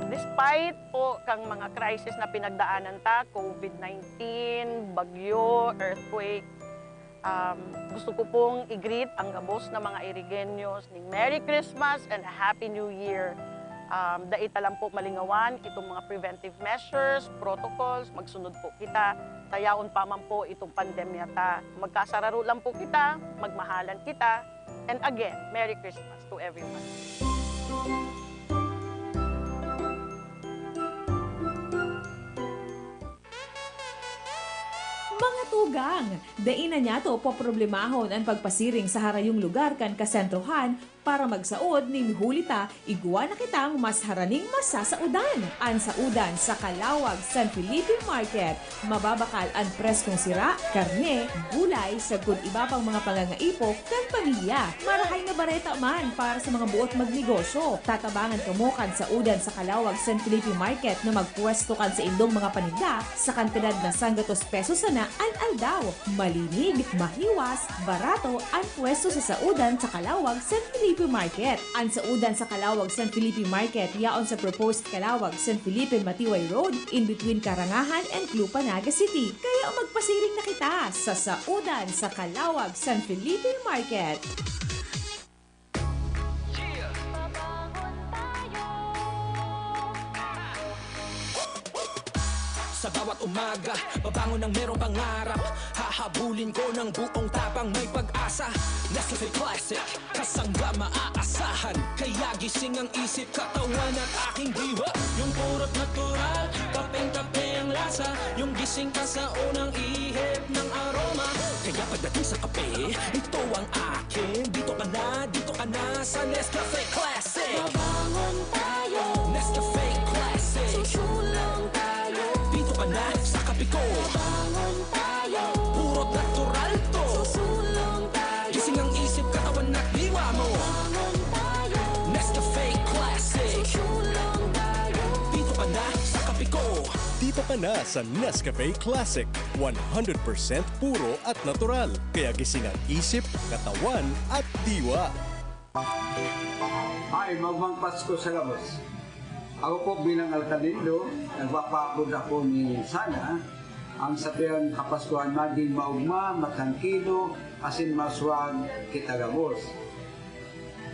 Despite po kang mga crisis na pinagdaanan ta, covid nineteen, bagyo, earthquake, um, gusto ko pong i-greet ang gabos na mga Irigenyos ning Merry Christmas and a Happy New Year. Um, dai ta lang po malingawan itong mga preventive measures, protocols, magsunod po kita, tayaon pa man po itong pandemya ta. Magkasararo lang po kita, magmahalan kita, and again, Merry Christmas to everyone. Mga tugang, dai na niyato poproblemahon an pagpasiring sa harayong lugar kan kasentrohan para magsaod nin huli ta igwa na kitang mas haraning masasaodan. An saodan sa Calauag San Felipe Market. Mababakal an preskong sira, karne, gulay, sagkod iba pang mga pangangaipo kan pamilya. Marahay na bareta man para sa mga boot magnegosyo. Tatabangan kamo kan saodan sa Calauag San Felipe Market na magpwesto kan saindong mga paninda sa kantidad na sanggatos pesos sana an aldaw. Malinig, mahiwas, barato an pwesto sa saodan sa Calauag San Felipe Market. An saodan sa Calauag San Felipe Market yaon sa proposed Calauag San Felipe Matiway Road, in between Karangahan and Clupa, Naga City. Kaya magpasiring na kita sa saodan sa Calauag San Felipe Market. Sa bawat umaga, babangon ng merong pangarap. Hahabulin ko ng buong tapang, may pag-asa. Nescafe Classic, kasangga maaasahan. Kaya gising ang isip, katawan at aking diwa. Yung purot natural, kapeng-kape ang lasa. Yung gising ka sa unang ihip ng aroma. Kaya pagdating sa kape, ito ang akin. Dito ka na, dito ka na sa Nescafe Classic. Babangon tayo. Nescafe Classic. Susulong tayo. Dito ka na sa kape ko. Babangon tayo. Puro natural to. Susulong tayo. Gising ang isip, katawan at diwa mo. Babangon tayo. Nescafe Classic. Susulong tayo. Dito ka na sa kape ko. Dito ka na sa Nescafe Classic. One hundred percent puro at natural. Kaya gising ang isip, katawan at diwa. Ay, magmang Pasko sa gabos. Ako po bilang alkalde nindo, nagpapaabot ako ni sana ang satuyang Kapaskuhan maging maugma, matrangkilo, asin maswag kita gabos.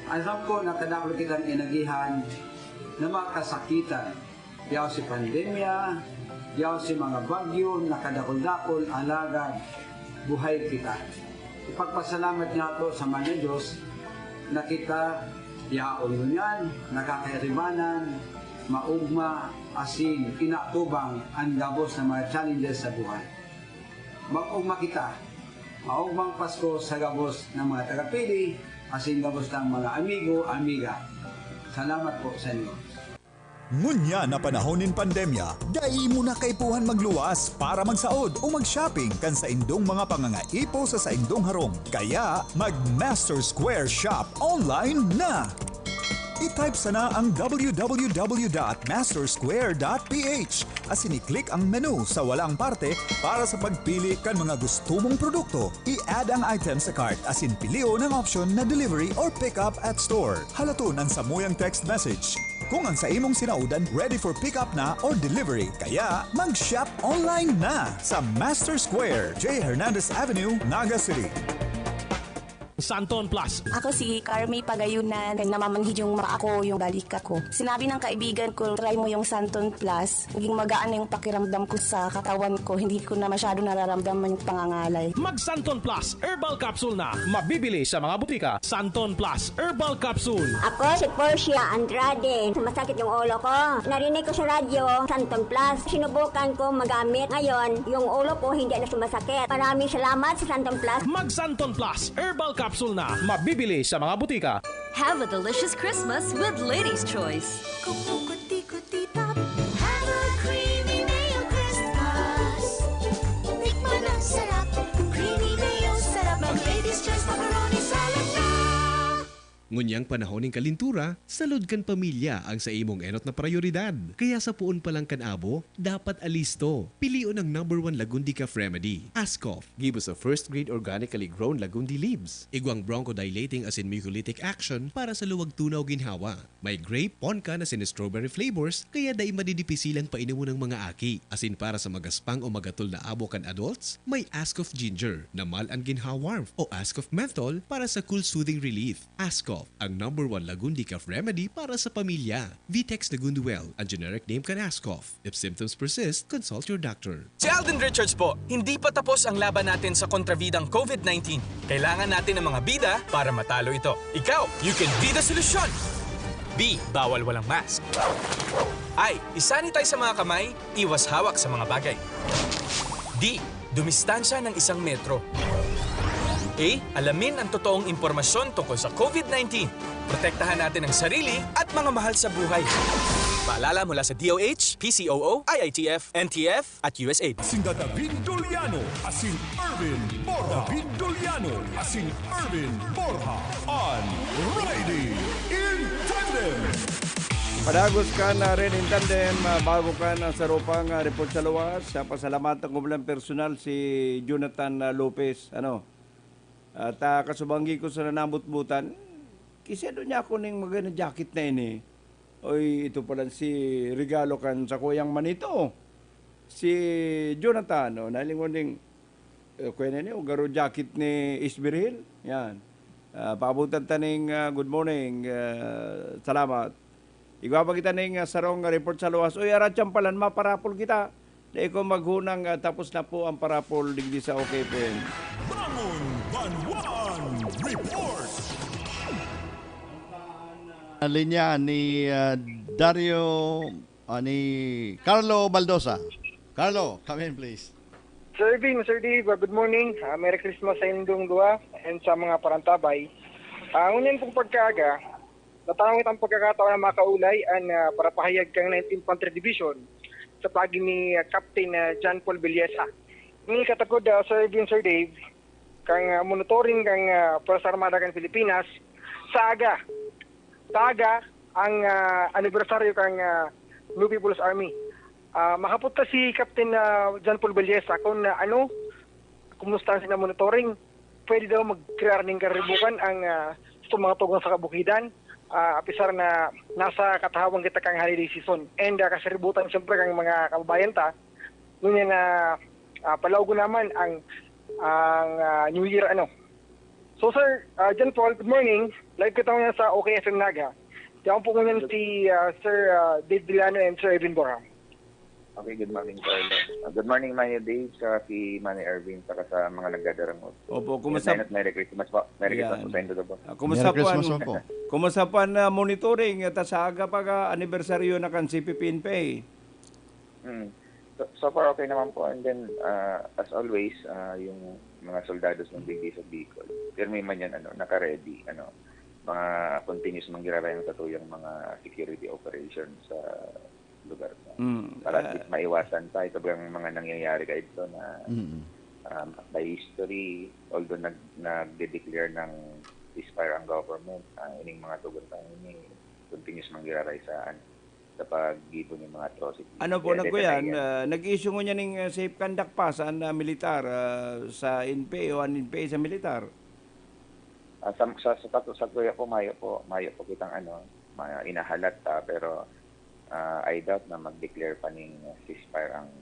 Aram ko na kadakul kitang inagihan na mga kasakitan, yaw si pandemya, yaw si mga bagyo na kadakul-dakul, alagad buhay kita. Ipagpasalamat niyato sa mga Diyos na kita yaon ngunyan, nakakairibanan, maugma, asin inaatubang an gabos na mga challenges sa buhay. Mag-ugma kita. Maugmang Pasko sa gabos na mga tagapili, asin gabos tang mga amigo, amiga. Salamat po sa inyo. Ngunyan na panahon nin pandemya, dai mo na kaipuhan magluwas para magsaod o mag-shopping kan saindong mga pangangaipo sa saindong harong. Kaya, mag-Master Square Shop online na! I-type sana ang www.mastersquare.ph asin i-click ang menu sa walang parte para sa pagpili kan mga gusto mong produkto. I-add ang item sa cart asin pilion ang option na delivery or pick up at store. Halaton ang samuyang text message kung ang sa imong sinaodan ready for pick up na or delivery. Kaya, mag-shop online na sa Master Square, J Hernandez Avenue, Naga City. Santon Plus. Ako si Carmi Pagayunan, kaya namamanhid yung mata ko, yung balikat ko. Sinabi ng kaibigan ko, "Try mo yung Santon Plus." Naging magaan na yung pakiramdam ko sa katawan ko, hindi ko na masyado nararamdaman yung pangangalay. Mag Santon Plus Herbal Capsule na, mabibili sa mga butika. Santon Plus Herbal Capsule. Ako si Portia Andrade. Sumasakit yung ulo ko. Narinig ko sa radyo, Santon Plus. Sinubukan ko magamit. Ngayon, yung ulo ko hindi na sumasakit. Maraming salamat sa Santon Plus. Mag Santon Plus Herbal Capsule na, mabibili sa mga butika. Have a delicious Christmas with Ladies' Choice. Kung kuti-kuti tap, have a creamy mayo Christmas. Tikman ang sarap, creamy mayo sarap. Mag Ladies' Choice macaroni salad na. Ngunyang panahon nin kalintura, salud kan pamilya ang sa imong enot na prayoridad. Kaya sa poon pa lang kan abo, dapat alisto. Pilion ang number one Lagundi Cough Remedy, Ascough. Gibo sa first grade organically grown Lagundi leaves. Igwang bronchodilating asin mucolytic action para sa luwag tunaw ginhawa. May grape, ponkan asin strawberry flavors, kaya dai madidipisilang painomon ng mga aki. Asin para sa magaspang o magatol na abo kan adults, may Ascough Ginger na mild ang ginhawa warmth o Ascough Menthol para sa cool soothing relief. Ascough, ang number one Lagundi cough remedy para sa pamilya. Vitex Lagunduel, ang generic name kan Ascough. If symptoms persist, consult your doctor. Si Alden Richards po. Hindi pa tapos ang laban natin sa kontrabidang COVID nineteen. Kailangan natin ng mga bida para matalo ito. Ikaw, you can be the solution! B. Bawal walang mask. I. Isanitize sa mga kamay, iwas hawak sa mga bagay. D. Dumistansya ng isang metro. A. Alamin ang totoong impormasyon tungkol sa COVID nineteen. Protektahan natin ang sarili at mga mahal sa buhay. Paalala mula sa D O H, P C O O, I I T F, N T F, at U S A I D. Sinda David Doliano asin Erwin Borja. David Doliano asin Erwin Borja on Riding in Tandem. Padagos kan Riding in Tandem, ah, bago kan, ah, saro pang, ah, report sa luwas, ah, pasalamatan ko lang personal si Jonathan, ah, Lopez, ano. At, ah, kasubanggi ko sa nanamutmutan, kisado niya ako ning magandang jacket na ini. Oy, ito pala si regalo kan sakuyang manito. Si Jonathan, oh, nalingon ning, eh, kuya na ini, oh, garo jacket ni Isbirhil. Yan. Ah, paabutan ta ning, ah, good morning. Ah, salamat. Igwa pa kita ning, ah, sarong report sa luwas. Uy, aratyan palan, maparapol kita. Dai ko maghunang, ah, tapos na po ang parapol digdi sa OK P M. Bangon Banwaan Report. Linya ni, ah, Dario, ah, ni Carlo Baldosa. Carlo, come in, please. Sir Erwin, Sir Dave, ah, good morning. Ah, Merry Christmas sa indong duwa and sa mga parantabay. Ah, ngunyan pong pagkaaga, natangit ang pagkakataon na makaulay an, ah, parapahayag kan ninth Infantry Division sa paagi ni, ah, Captain, ah, John Paul Villesa. Ini katakod, ah, Sir Erwin, Sir Dave, kan, ah, monitoring kan, ah, Puwersa Armada kan Pilipinas sa aga. Sa aga ang, ah, anibersaryo kan, ah, New People's Army. Ah, mahapot ta si Captain, ah, John Paul Villesa kung, ah, ano, kumusta ang sina monitoring. Pwede daw mag-crear ning karibukan ang, ah, sa mga tugang sa kabukidan, ah, apisar na nasa katahawan kita kan holiday season. And, ah, kasaributan, siyempre, kan mga kababayan ta, ngunyan na, ah, palaugon naman ang, ang, ah, New Year, ano. So, Sir, ah, John Paul, good morning. Live kita ngayon sa OK F M Naga. Diyan po ngunyan si, ah, Sir, ah, Dave Villano and Sir Edwin Borham. Okay, good morning, Carlo. Ah, good morning, Mayo Dave, sa si Manny Erwin, saka sa mga nagdadarangog. Opo, kumusta? And Merry Christmas po. Merry Christmas po Yan. Sa inyo, po. Ah, kumusta Merry po Christmas ang, po. Kumusta po ang, ah, monitoring? At sa aga pa ka, anibersaryo na kan C P P N P A. Hmm. So, so far, okay naman po. And then, ah, as always, ah, yung mga soldados ng digdi sa Bicol, pirmi man yan, ano, naka-ready, ano, mga continuous manggiraray ang satuyang mga security operations sa lugar na Mm, para at ah, least maiwasan pa ito bang mga nangyayari kayo dito na, Mm. um, by history, although nag-, nagde-declare ng ceasefire ang government, ah, ining mga tugon tayo ini continuous manggiraray sa, ano, sa paggibo ng mga atrocity. Ano po, Kaya dito nagkuyan, na yan. Ah, nag-issue ngunyan ning, ah, safe conduct pass ang, ah, militar, ah, sa N P A o ang N P A sa militar? Ah, sa, sa, sa, sa, sa kuya po, mayo po, mayo po kitang ano, ma-, inahalat ta, pero, ah, I doubt na mag-declare pa ning ceasefire ang,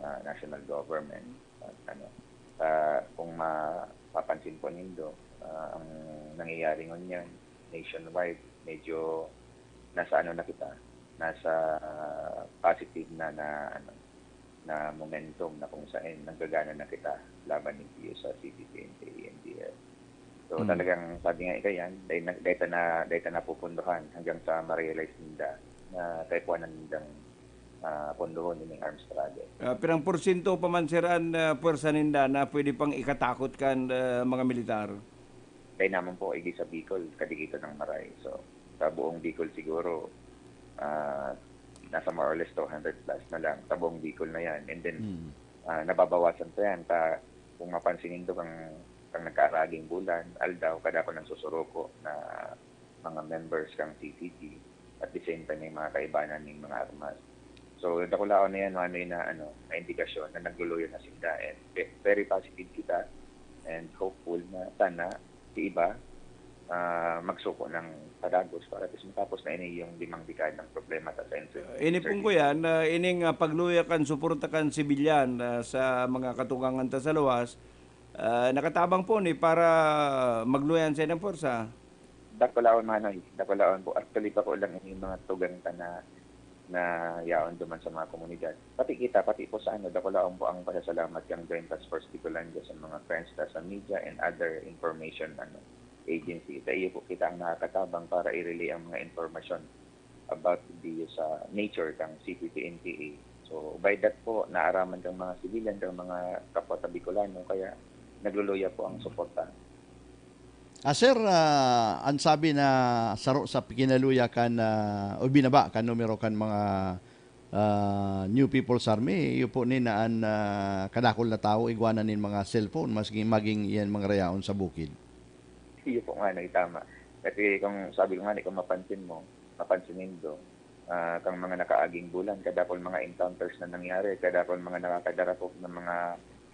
ah, national government. At ano, ah, kung mapapansin po nindo, ah, ang nangyayari ngunyan nationwide, medyo nasa ano na kita, nasa positive na, na ano, na momentum na kung saan nanggagana na kita laban ninda sa C P P, N P A, N D F. So, Hmm. talagang sabi nga ika yan, dahil na, dahil ta na, dahil ta napupundohan hanggang sa ma-realize ninda na kaipuhan na nindang, ah, pundohon ining arms struggle. Ah, pirang porsyento pa man, sir, an, ah, pwersa ninda na pwede pang ikatakot kan, ah, mga militar? Dahil naman po, igdi sa Bicol, kadikitan ng Maray. So, sa buong Bicol siguro, ah, nasa more or less two hundred plus na lang sa buong Bicol na yan. And then, Hmm. ah, nababawasan pa yan. Ta-, kung mapansin nindo, kang, kang nagkaaraging bulan, aldaw, kada ko nagsusuruko na mga members kan C C G, at the same time may mga kaibanan ning mga armas. So, dakulaon na yan, ano na, ano, na indikasyon na nagluluyo na sinda. And ve-, very positive kita and hopeful na sana si iba, ah, magsuko ng padagos para at least matapos na ini yung limang dekadang problema ta sa insurgency. Ini pong, kuya, na ining, ah, pagluya kan suporta kan sibilyan, ah, sa mga katugangan ta sa luwas, ah, nakatabang po ni para magluya an saindang pwersa. Dakulaon, Manoy. Dakulaon po. Actually, bako lang ini mga tugang ta na, na yaon duman sa mga komunidad. Pati kita, pati po sa ano, dakulaon po ang pasasalamat kan Joint Task Force Bicolandia sa mga friends ta sa media and other information, ano, agency. Sa iyo po kita ang nakakatabang para i-relay ang mga impormasyon about di sa nature kan C P P N P A. So, by that po, naaraman kan mga sibilyan, kan mga kapwa ta Bicolano, kaya nagluluya po ang suporta. Ah, sir, ah, an sabi na saro sa kinaluya kan, ah, o binaba kan numero kan mga, ah, New People's Army, iyo po ni na an, ah, kadakul na tawo igwa na nin mga cellphone, maski maging iyan mga rayaon sa bukid. Iyo po nga, no, tama. Kasi kung sabi ko nga, ni, kung mapansin mo, mapansin nindo, ah, kan mga nakaaging bulan, kadakul mga encounters na nangyari, kadakul mga nakakadarapok ng mga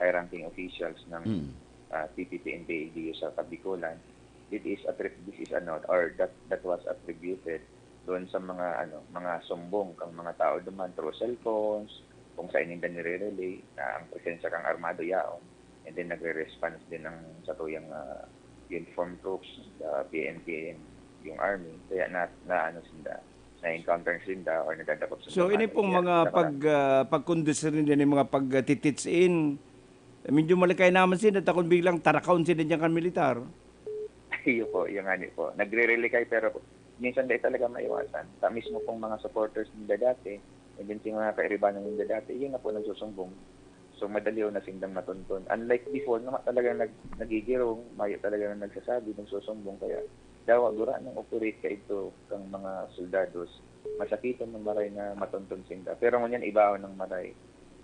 high-ranking officials ng, Mm. ah, C P P N P A diyo sa Kabikolan. It is attrib-, this is ano, or that, that was attributed doon sa mga, ano, mga sumbong kan mga tao duman through cellphones, kung saan ninda nire-relay na ang presensya kan armado yaon. And then nagre-response din ang satuyang, ah, uniform troops, ah, P N P and yung army. Kaya na, na ano sinda, na-encounter sinda or nadadakop sinda. So, ini pong mga pag, ah, pagkondisir ninda, ni mga pagtitits in, medyo malikay naman sinda, takon biglang tarakon sinda diyan kan militar. Iyo po, yung ani po. Nagre-relay kayo, pero minsan dahil talaga maiwasan. Sa mismo pong mga supporters ninda dati, and then si mga kairibanan ninda dati, yun na po nagsusumbong. So, madali na sindang matonton. Unlike before, na talagang nag-, nagigirong, mayo talaga na nagsasabi, nagsusumbong. Kaya, dawa gura nang operate ka ito kang mga soldados, masakiton ng maray na matonton sinda. Pero ngunyan, ibaon ng maray.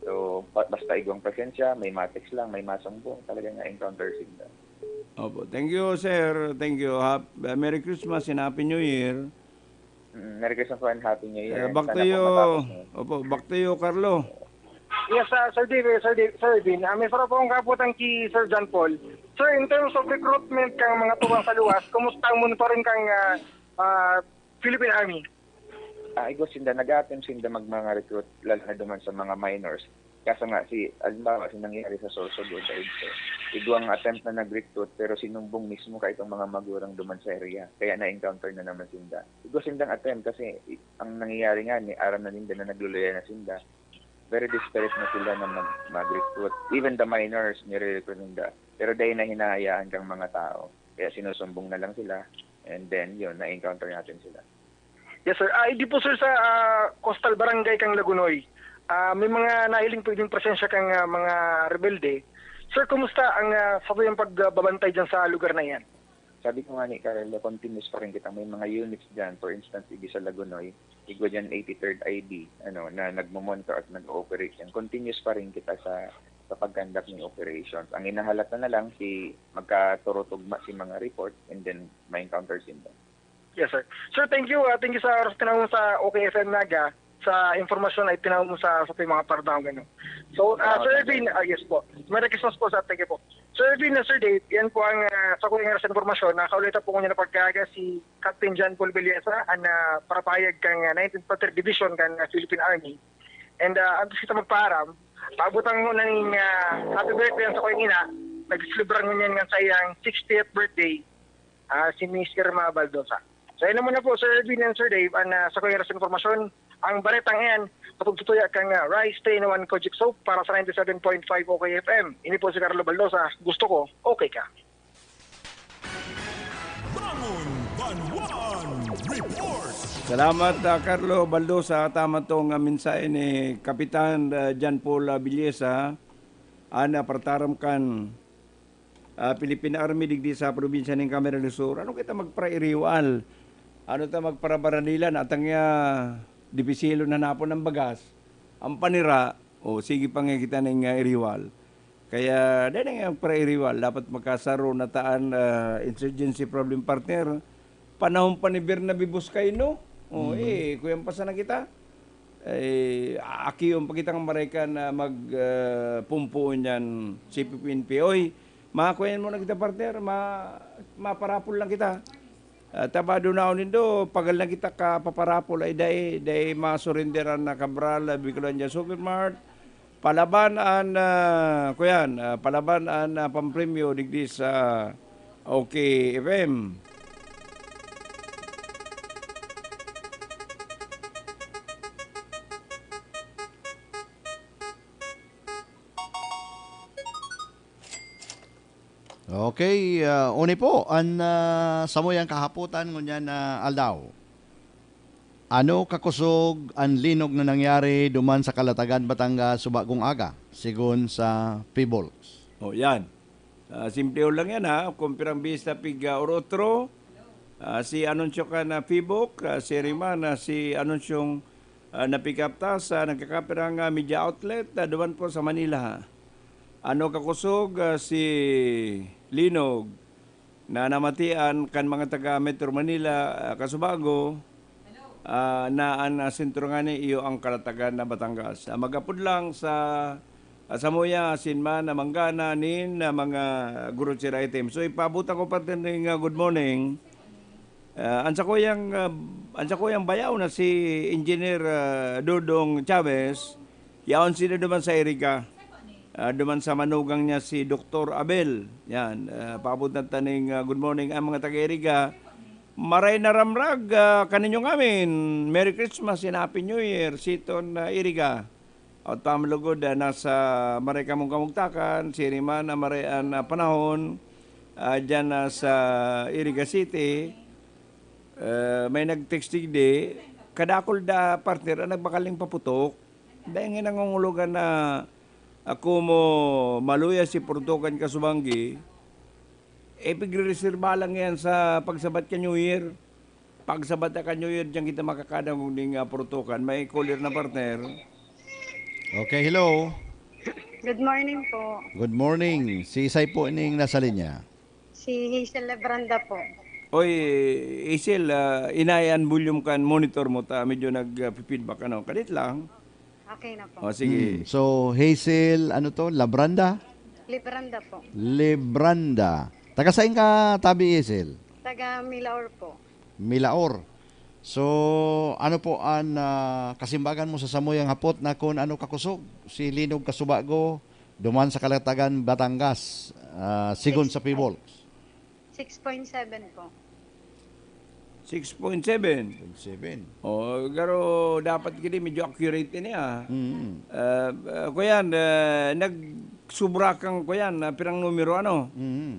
So, ba-, basta igwang presensya, may matext lang, may masumbong, talagang na-encounter sinda. Opo. Thank you, sir. Thank you. Hap-, Merry Christmas and Happy New Year. Mm, Merry Christmas po and Happy New Year. Eh, back to you. Sana po matapos na yun. Opo, back to you, Carlo. Yes, ah, Sir Dave, Sir Dave, Sir Edwin. Ah, may sarong po akong kabutan ki Sir John Paul. Sir, in terms of recruitment kang mga tugang sa luwas, kumusta ang monitoring kang, ah, ah, Philippine Army? Ah, igwa sinda, nag-a-attempt sinda mag-, mga recruit, lalo na duman sa mga minors. Kaso nga, si, halimbawa, si nangyari sa Sorsogon, sa EDSA, igwang attempt na nag-recruit, pero sinumbong mismo ka itong mga magurang duman sa area. Kaya na-encounter na naman sinda. Igwa sindang attempt kasi i-, ang nangyayari nga, ni, aram na ninda na nagluluya na sinda. Very desperate na sila na mag-, mag-recruit. Even the minors, nire-recruit ninda. Pero dahil na hinahayaan kang mga tao, kaya sinusumbong na lang sila. And then, yun, na-encounter natin sila. Yes, sir. Ah, hindi po, sir, sa, ah, coastal barangay kang Lagonoy. Ah, may mga nahiling po yung presensya kang, ah, mga rebelde. Sir, kumusta ang, ah, satuyang pagbabantay dyan sa lugar na yan? Sabi ko nga ni Carlo, continuous pa rin kita. May mga units dyan, for instance, igwa sa Lagonoy, igwa dyan eighty-third I B, ano, na nagmo-monitor at nag-ooperate yan. Continuous pa rin kita sa, sa pag-conduct ng operations. Ang hinahalata na lang, si, magkaturutugma si mga report, and then ma-encounter sinda. Yes, sir. Sir, thank you, ah, thank you sa oras tinaw mo sa O K F M Naga, sa impormasyon ay tinaw mo sa, sa ating mga pardang, ano. So, ah, Salamat, Sir Edwin, ah, yes po. Merry Christmas po, sir. Thank you po. Sir Edwin, ah, Sir Dave, yan po ang, ah, sa kuya nga sa impormasyon. Nakaulita po ko niya na pagkaga si Captain John Paul Belleza, ang, ah, parapayag kang, ah, nineteenth Infantry Division kan, ah, Philippine Army. And, ah, antes kita magpaaram, paabutan mo na ning, ah, happy birthday sa kuya ina, nagselebrar ngunyan nga sa iyang sixtieth birthday, ah, si Miss Irma Baldosa. So, yun muna po, Sir Edwin and Sir Dave, ang, ah, sa kuya sa impormasyon, ang baretang iyan, kapag tutuya kang, ah, Rice three in one Kojic Soap para sa ninety-seven point five O K F M. Ini po si Carlo Baldosa, gusto ko, okay ka. Bangon Banwaan Report. Salamat, ah, Carlo Baldosa. Tama tong, ah, mensahe ni Kapitan, ah, John Paul, ah, Villesa. Ana, partaram kan, ah, Philippine Army digdi sa probinsya ning Camarines Sur. Ano kita magparairiwal? Ano ta magparabaranilan? Atang ya, dipisilon hanapon ang bagas. Ang panira, o sige pa nga kita ning, ah, iriwal. Kaya, dahil nga para iriwal, dapat magkasaro na taan, ah, insurgency problem partner. Panahon pa ni Bernabe Buscaino. Oh, eh, kuyan pa sana kita. Eh, akiyon pa kita ng Maraykan na mag, ah, pumpuon yan, C P P N P. Oy, makuyan mo na kita, partner. Ma-, maparapol lang kita. Ah, tabado na nindo, pagal na kita ka paparapol ay dai, dai masurenderan na Cabral, ah, Bicolandia Supermart. Palaban an, ah, kuyan, ah, palaban an, ah, pampremyo digdi sa OK F M. Okay, ah, uni po an, ah, samuyang kahapotan ngunyan na aldaw. Ano kakosog an linog na nangyari duman sa Kalatagan, Batangas, subagong aga, sigon sa Pibolx? Oh, yan. Ah, simple lang yan, ha. Kung pirang bista pig, ah, or otro, ah, si anunsyo ka na Pibok, ah, si Rima na si anunsyong, ah, na-pick up ta sa nagkakapirang, ah, media outlet, ah, duman po sa Manila, ha. Ano kakosog, ah, si linog na namatian kan mga taga Metro Manila, ah, kasubago, ah, na an, ah, sentro ngani iyo ang Kalatagan na Batangas. Ah, mag-apod lang sa, ah, samuya, asin man na manggana nin, ah, mga grocery items. So, ipaabot ako pa rin nga good morning. Ah, an sakuyang, ah, an sakuyang bayaw na si Engineer, ah, Dodong Chavez, yaon sila duman sa Iriga. Ah, duman sa manugang niya si Doktor Abel. Yan, ah, paabot na taning, ah, good morning ang mga taga-Iriga. Maray na ramrag, ah, kaninyo ngamin. Merry Christmas and Happy New Year, Siton, ah, Iriga. At pamalugod, ah, nasa maray kamong kamugtakan, siriman na maray an, ah, panahon, ah, dyan, ah, sa Iriga City. Ah, may nag-text digdi, kadakol da, partner, ang nagbakaling paputok. Dahil nga nangungulogan na ako mo maluya si Portukan Kasubanggi, eh, pigre-reserba lang yan sa pagsabat ka New Year. Pagsabat ka New Year, diyan kita makakadangog ning, ah, Portukan. May caller na, partner. Okay, hello. Good morning po. Good morning. Si Isay po ning nasa linya. Si Hazel Lebranda po. Oy, Hazel, ah, inay an volume kan monitor mo ta medyo nag, ah, feedback ano. Kadit lang. Okay na po. O, sige. Hmm. So, Hazel, ano to? Labranda? Lebranda po. Lebranda. Taga saan ka, Tabi Hazel? Taga Milaor po. Milaor. So, ano po an, ah, kasimbagan mo sa samuyang hapot na kun ano kakosog si Linog Kasubago duman sa Kalatagan, Batangas, ah, sigon sa Pibolx? Six point seven po. Six point seven. Point seven. Oh, garo dapat gini medyo accurate ini, ah. Mm. Ah, ah, kuyan, ah, nagsubra kang kuyan, ah, pirang numero, ano? Mm.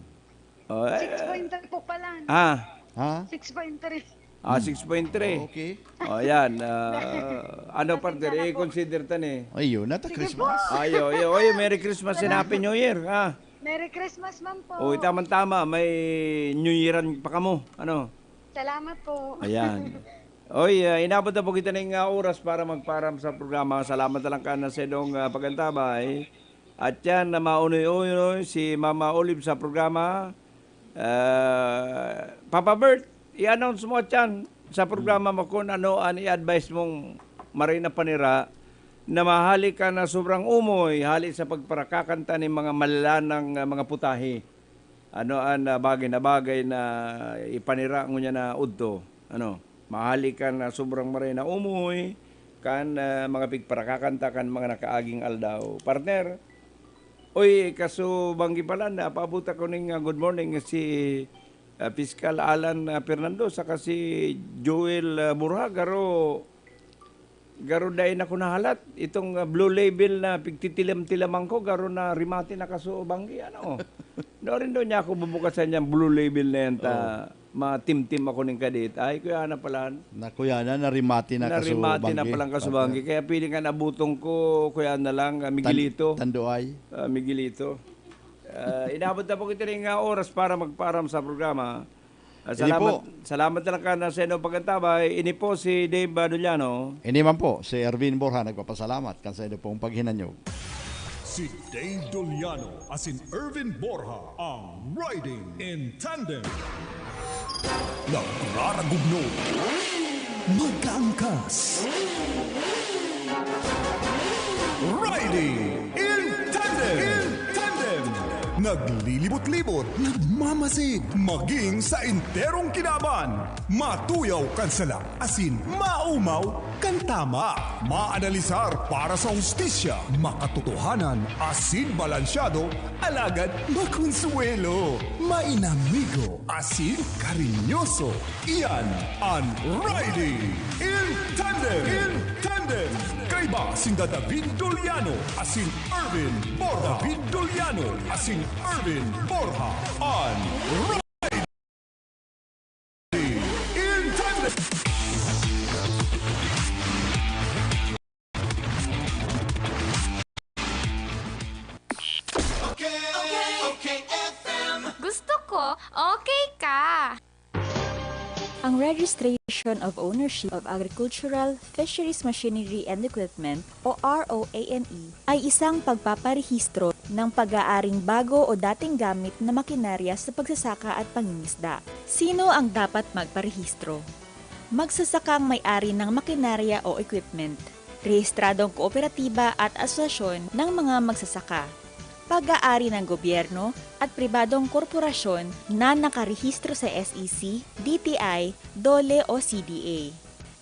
Oh, eh, six point three po pala. Ah. Ha? Six point three. Ah, Hmm. six point three. Okay. Oh, yan. Ah, ano, partner? Pakita na po. I-consider ta ni. Ay, yun. Nata Sige Christmas. po. Ayo, ayo, ayo. Merry Christmas and Happy New Year, ha? Merry Christmas man po. Oh, tamang-tama. May New Yearan pa kamo. Ano? Salamat po. Ayan. Oy, ah, inabot na po kita ning, ah, oras para magparam sa programa. Salamat na lang ka na sa inyong, ah, pag-antabay. At yan, na maunoy-unoy si Mama Olive sa programa. Ah, Papa Bert, i-announce mo at yan sa programa mo kung ano ang i-advise mong maray na panira na mahali ka na sobrang umoy hali sa pagparakakanta ni mga malalanang, ah, mga putahe. Ano an, ah, bagay na bagay na ipanira ngunyan na udto? Ano, mahali kan, ah, sobrang maray na umoy, kan, ah, mga pigparakakanta kan mga nakaaging aldaw. Partner, oy, kasubanggi pala, napaabot ako ning, ah, good morning si, ah, Piskal Alan, ah, Fernando, saka si Joel, ah, Borja, garo, garo dai na ko nahalat. Itong, ah, Blue Label na pigtitilam-tilaman ko, garo na rimate na kasubanggi, ano. Norin daw niya ako bubukasan niyang Blue Label na yan, ta Oo. matimtim ako ning kadit. Ay, kuya na pala. Na, kuya na, narimate na Narimate na kasubanggi. palang kasubanggi. Kaya piling ka nabutong ko, kuya na lang, ah, Tan-, Miguelito. Tanduay. Ah, Miguelito. Ah, inabot na po kita rin nga oras para magparam sa programa. Ah, Ini salamat, po. salamat na lang ka na sa inyong pag-antabay. Ini po si Dave Baduliano. Ini man po, si Erwin Borja, nagpapasalamat kan sa inyo pong paghinanyog. Si Dave Doliano asin Erwin Borja, ang Riding in Tandem. Nagraragugno. Magkaangkas. Riding in tandem. In tandem. Naglilibot-libot, nagmamasid, maging sa enterong kinaban. Matuyaw kan sala, asin maumaw kan tama. Maanalisar para sa hustisya, makatotohanan, asin balansyado, alagad makonsuwelo, mainamigo, asin karinyoso. Iyan an Riding in Tandem. In Tandem. Kaiba sinda David Doliano asin Erwin Borja. David Doliano asin Erwin Borja. An Riding in Tandem. Gusto ko, okay ka. Ang Registration of Ownership of Agricultural, Fisheries Machinery and Equipment o R O A M E ay isang pagpaparehistro ng pag-aaring bago o dating gamit na makinarya sa pagsasaka at pangingisda. Sino ang dapat magparehistro? Magsasaka ang may-ari ng makinarya o equipment, rehistradong kooperatiba at asosasyon ng mga magsasaka, pag-aari ng gobyerno at pribadong korporasyon na nakarehistro sa S E C, D T I, DOLE o C D A.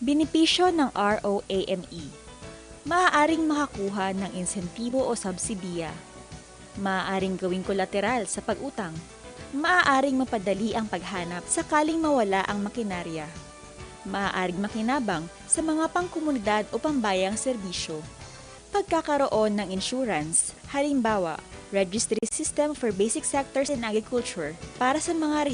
Benepisyo ng R O A M E. Maaaring makakuha ng insentibo o subsidiya. Maaaring gawing kolateral sa pag-utang. Maaaring mapadali ang paghanap sakaling mawala ang makinarya. Maaaring makinabang sa mga pangkomunidad o pambayang serbisyo. Pagkakaroon ng insurance, halimbawa, Registry System for Basic Sectors in Agriculture para sa mga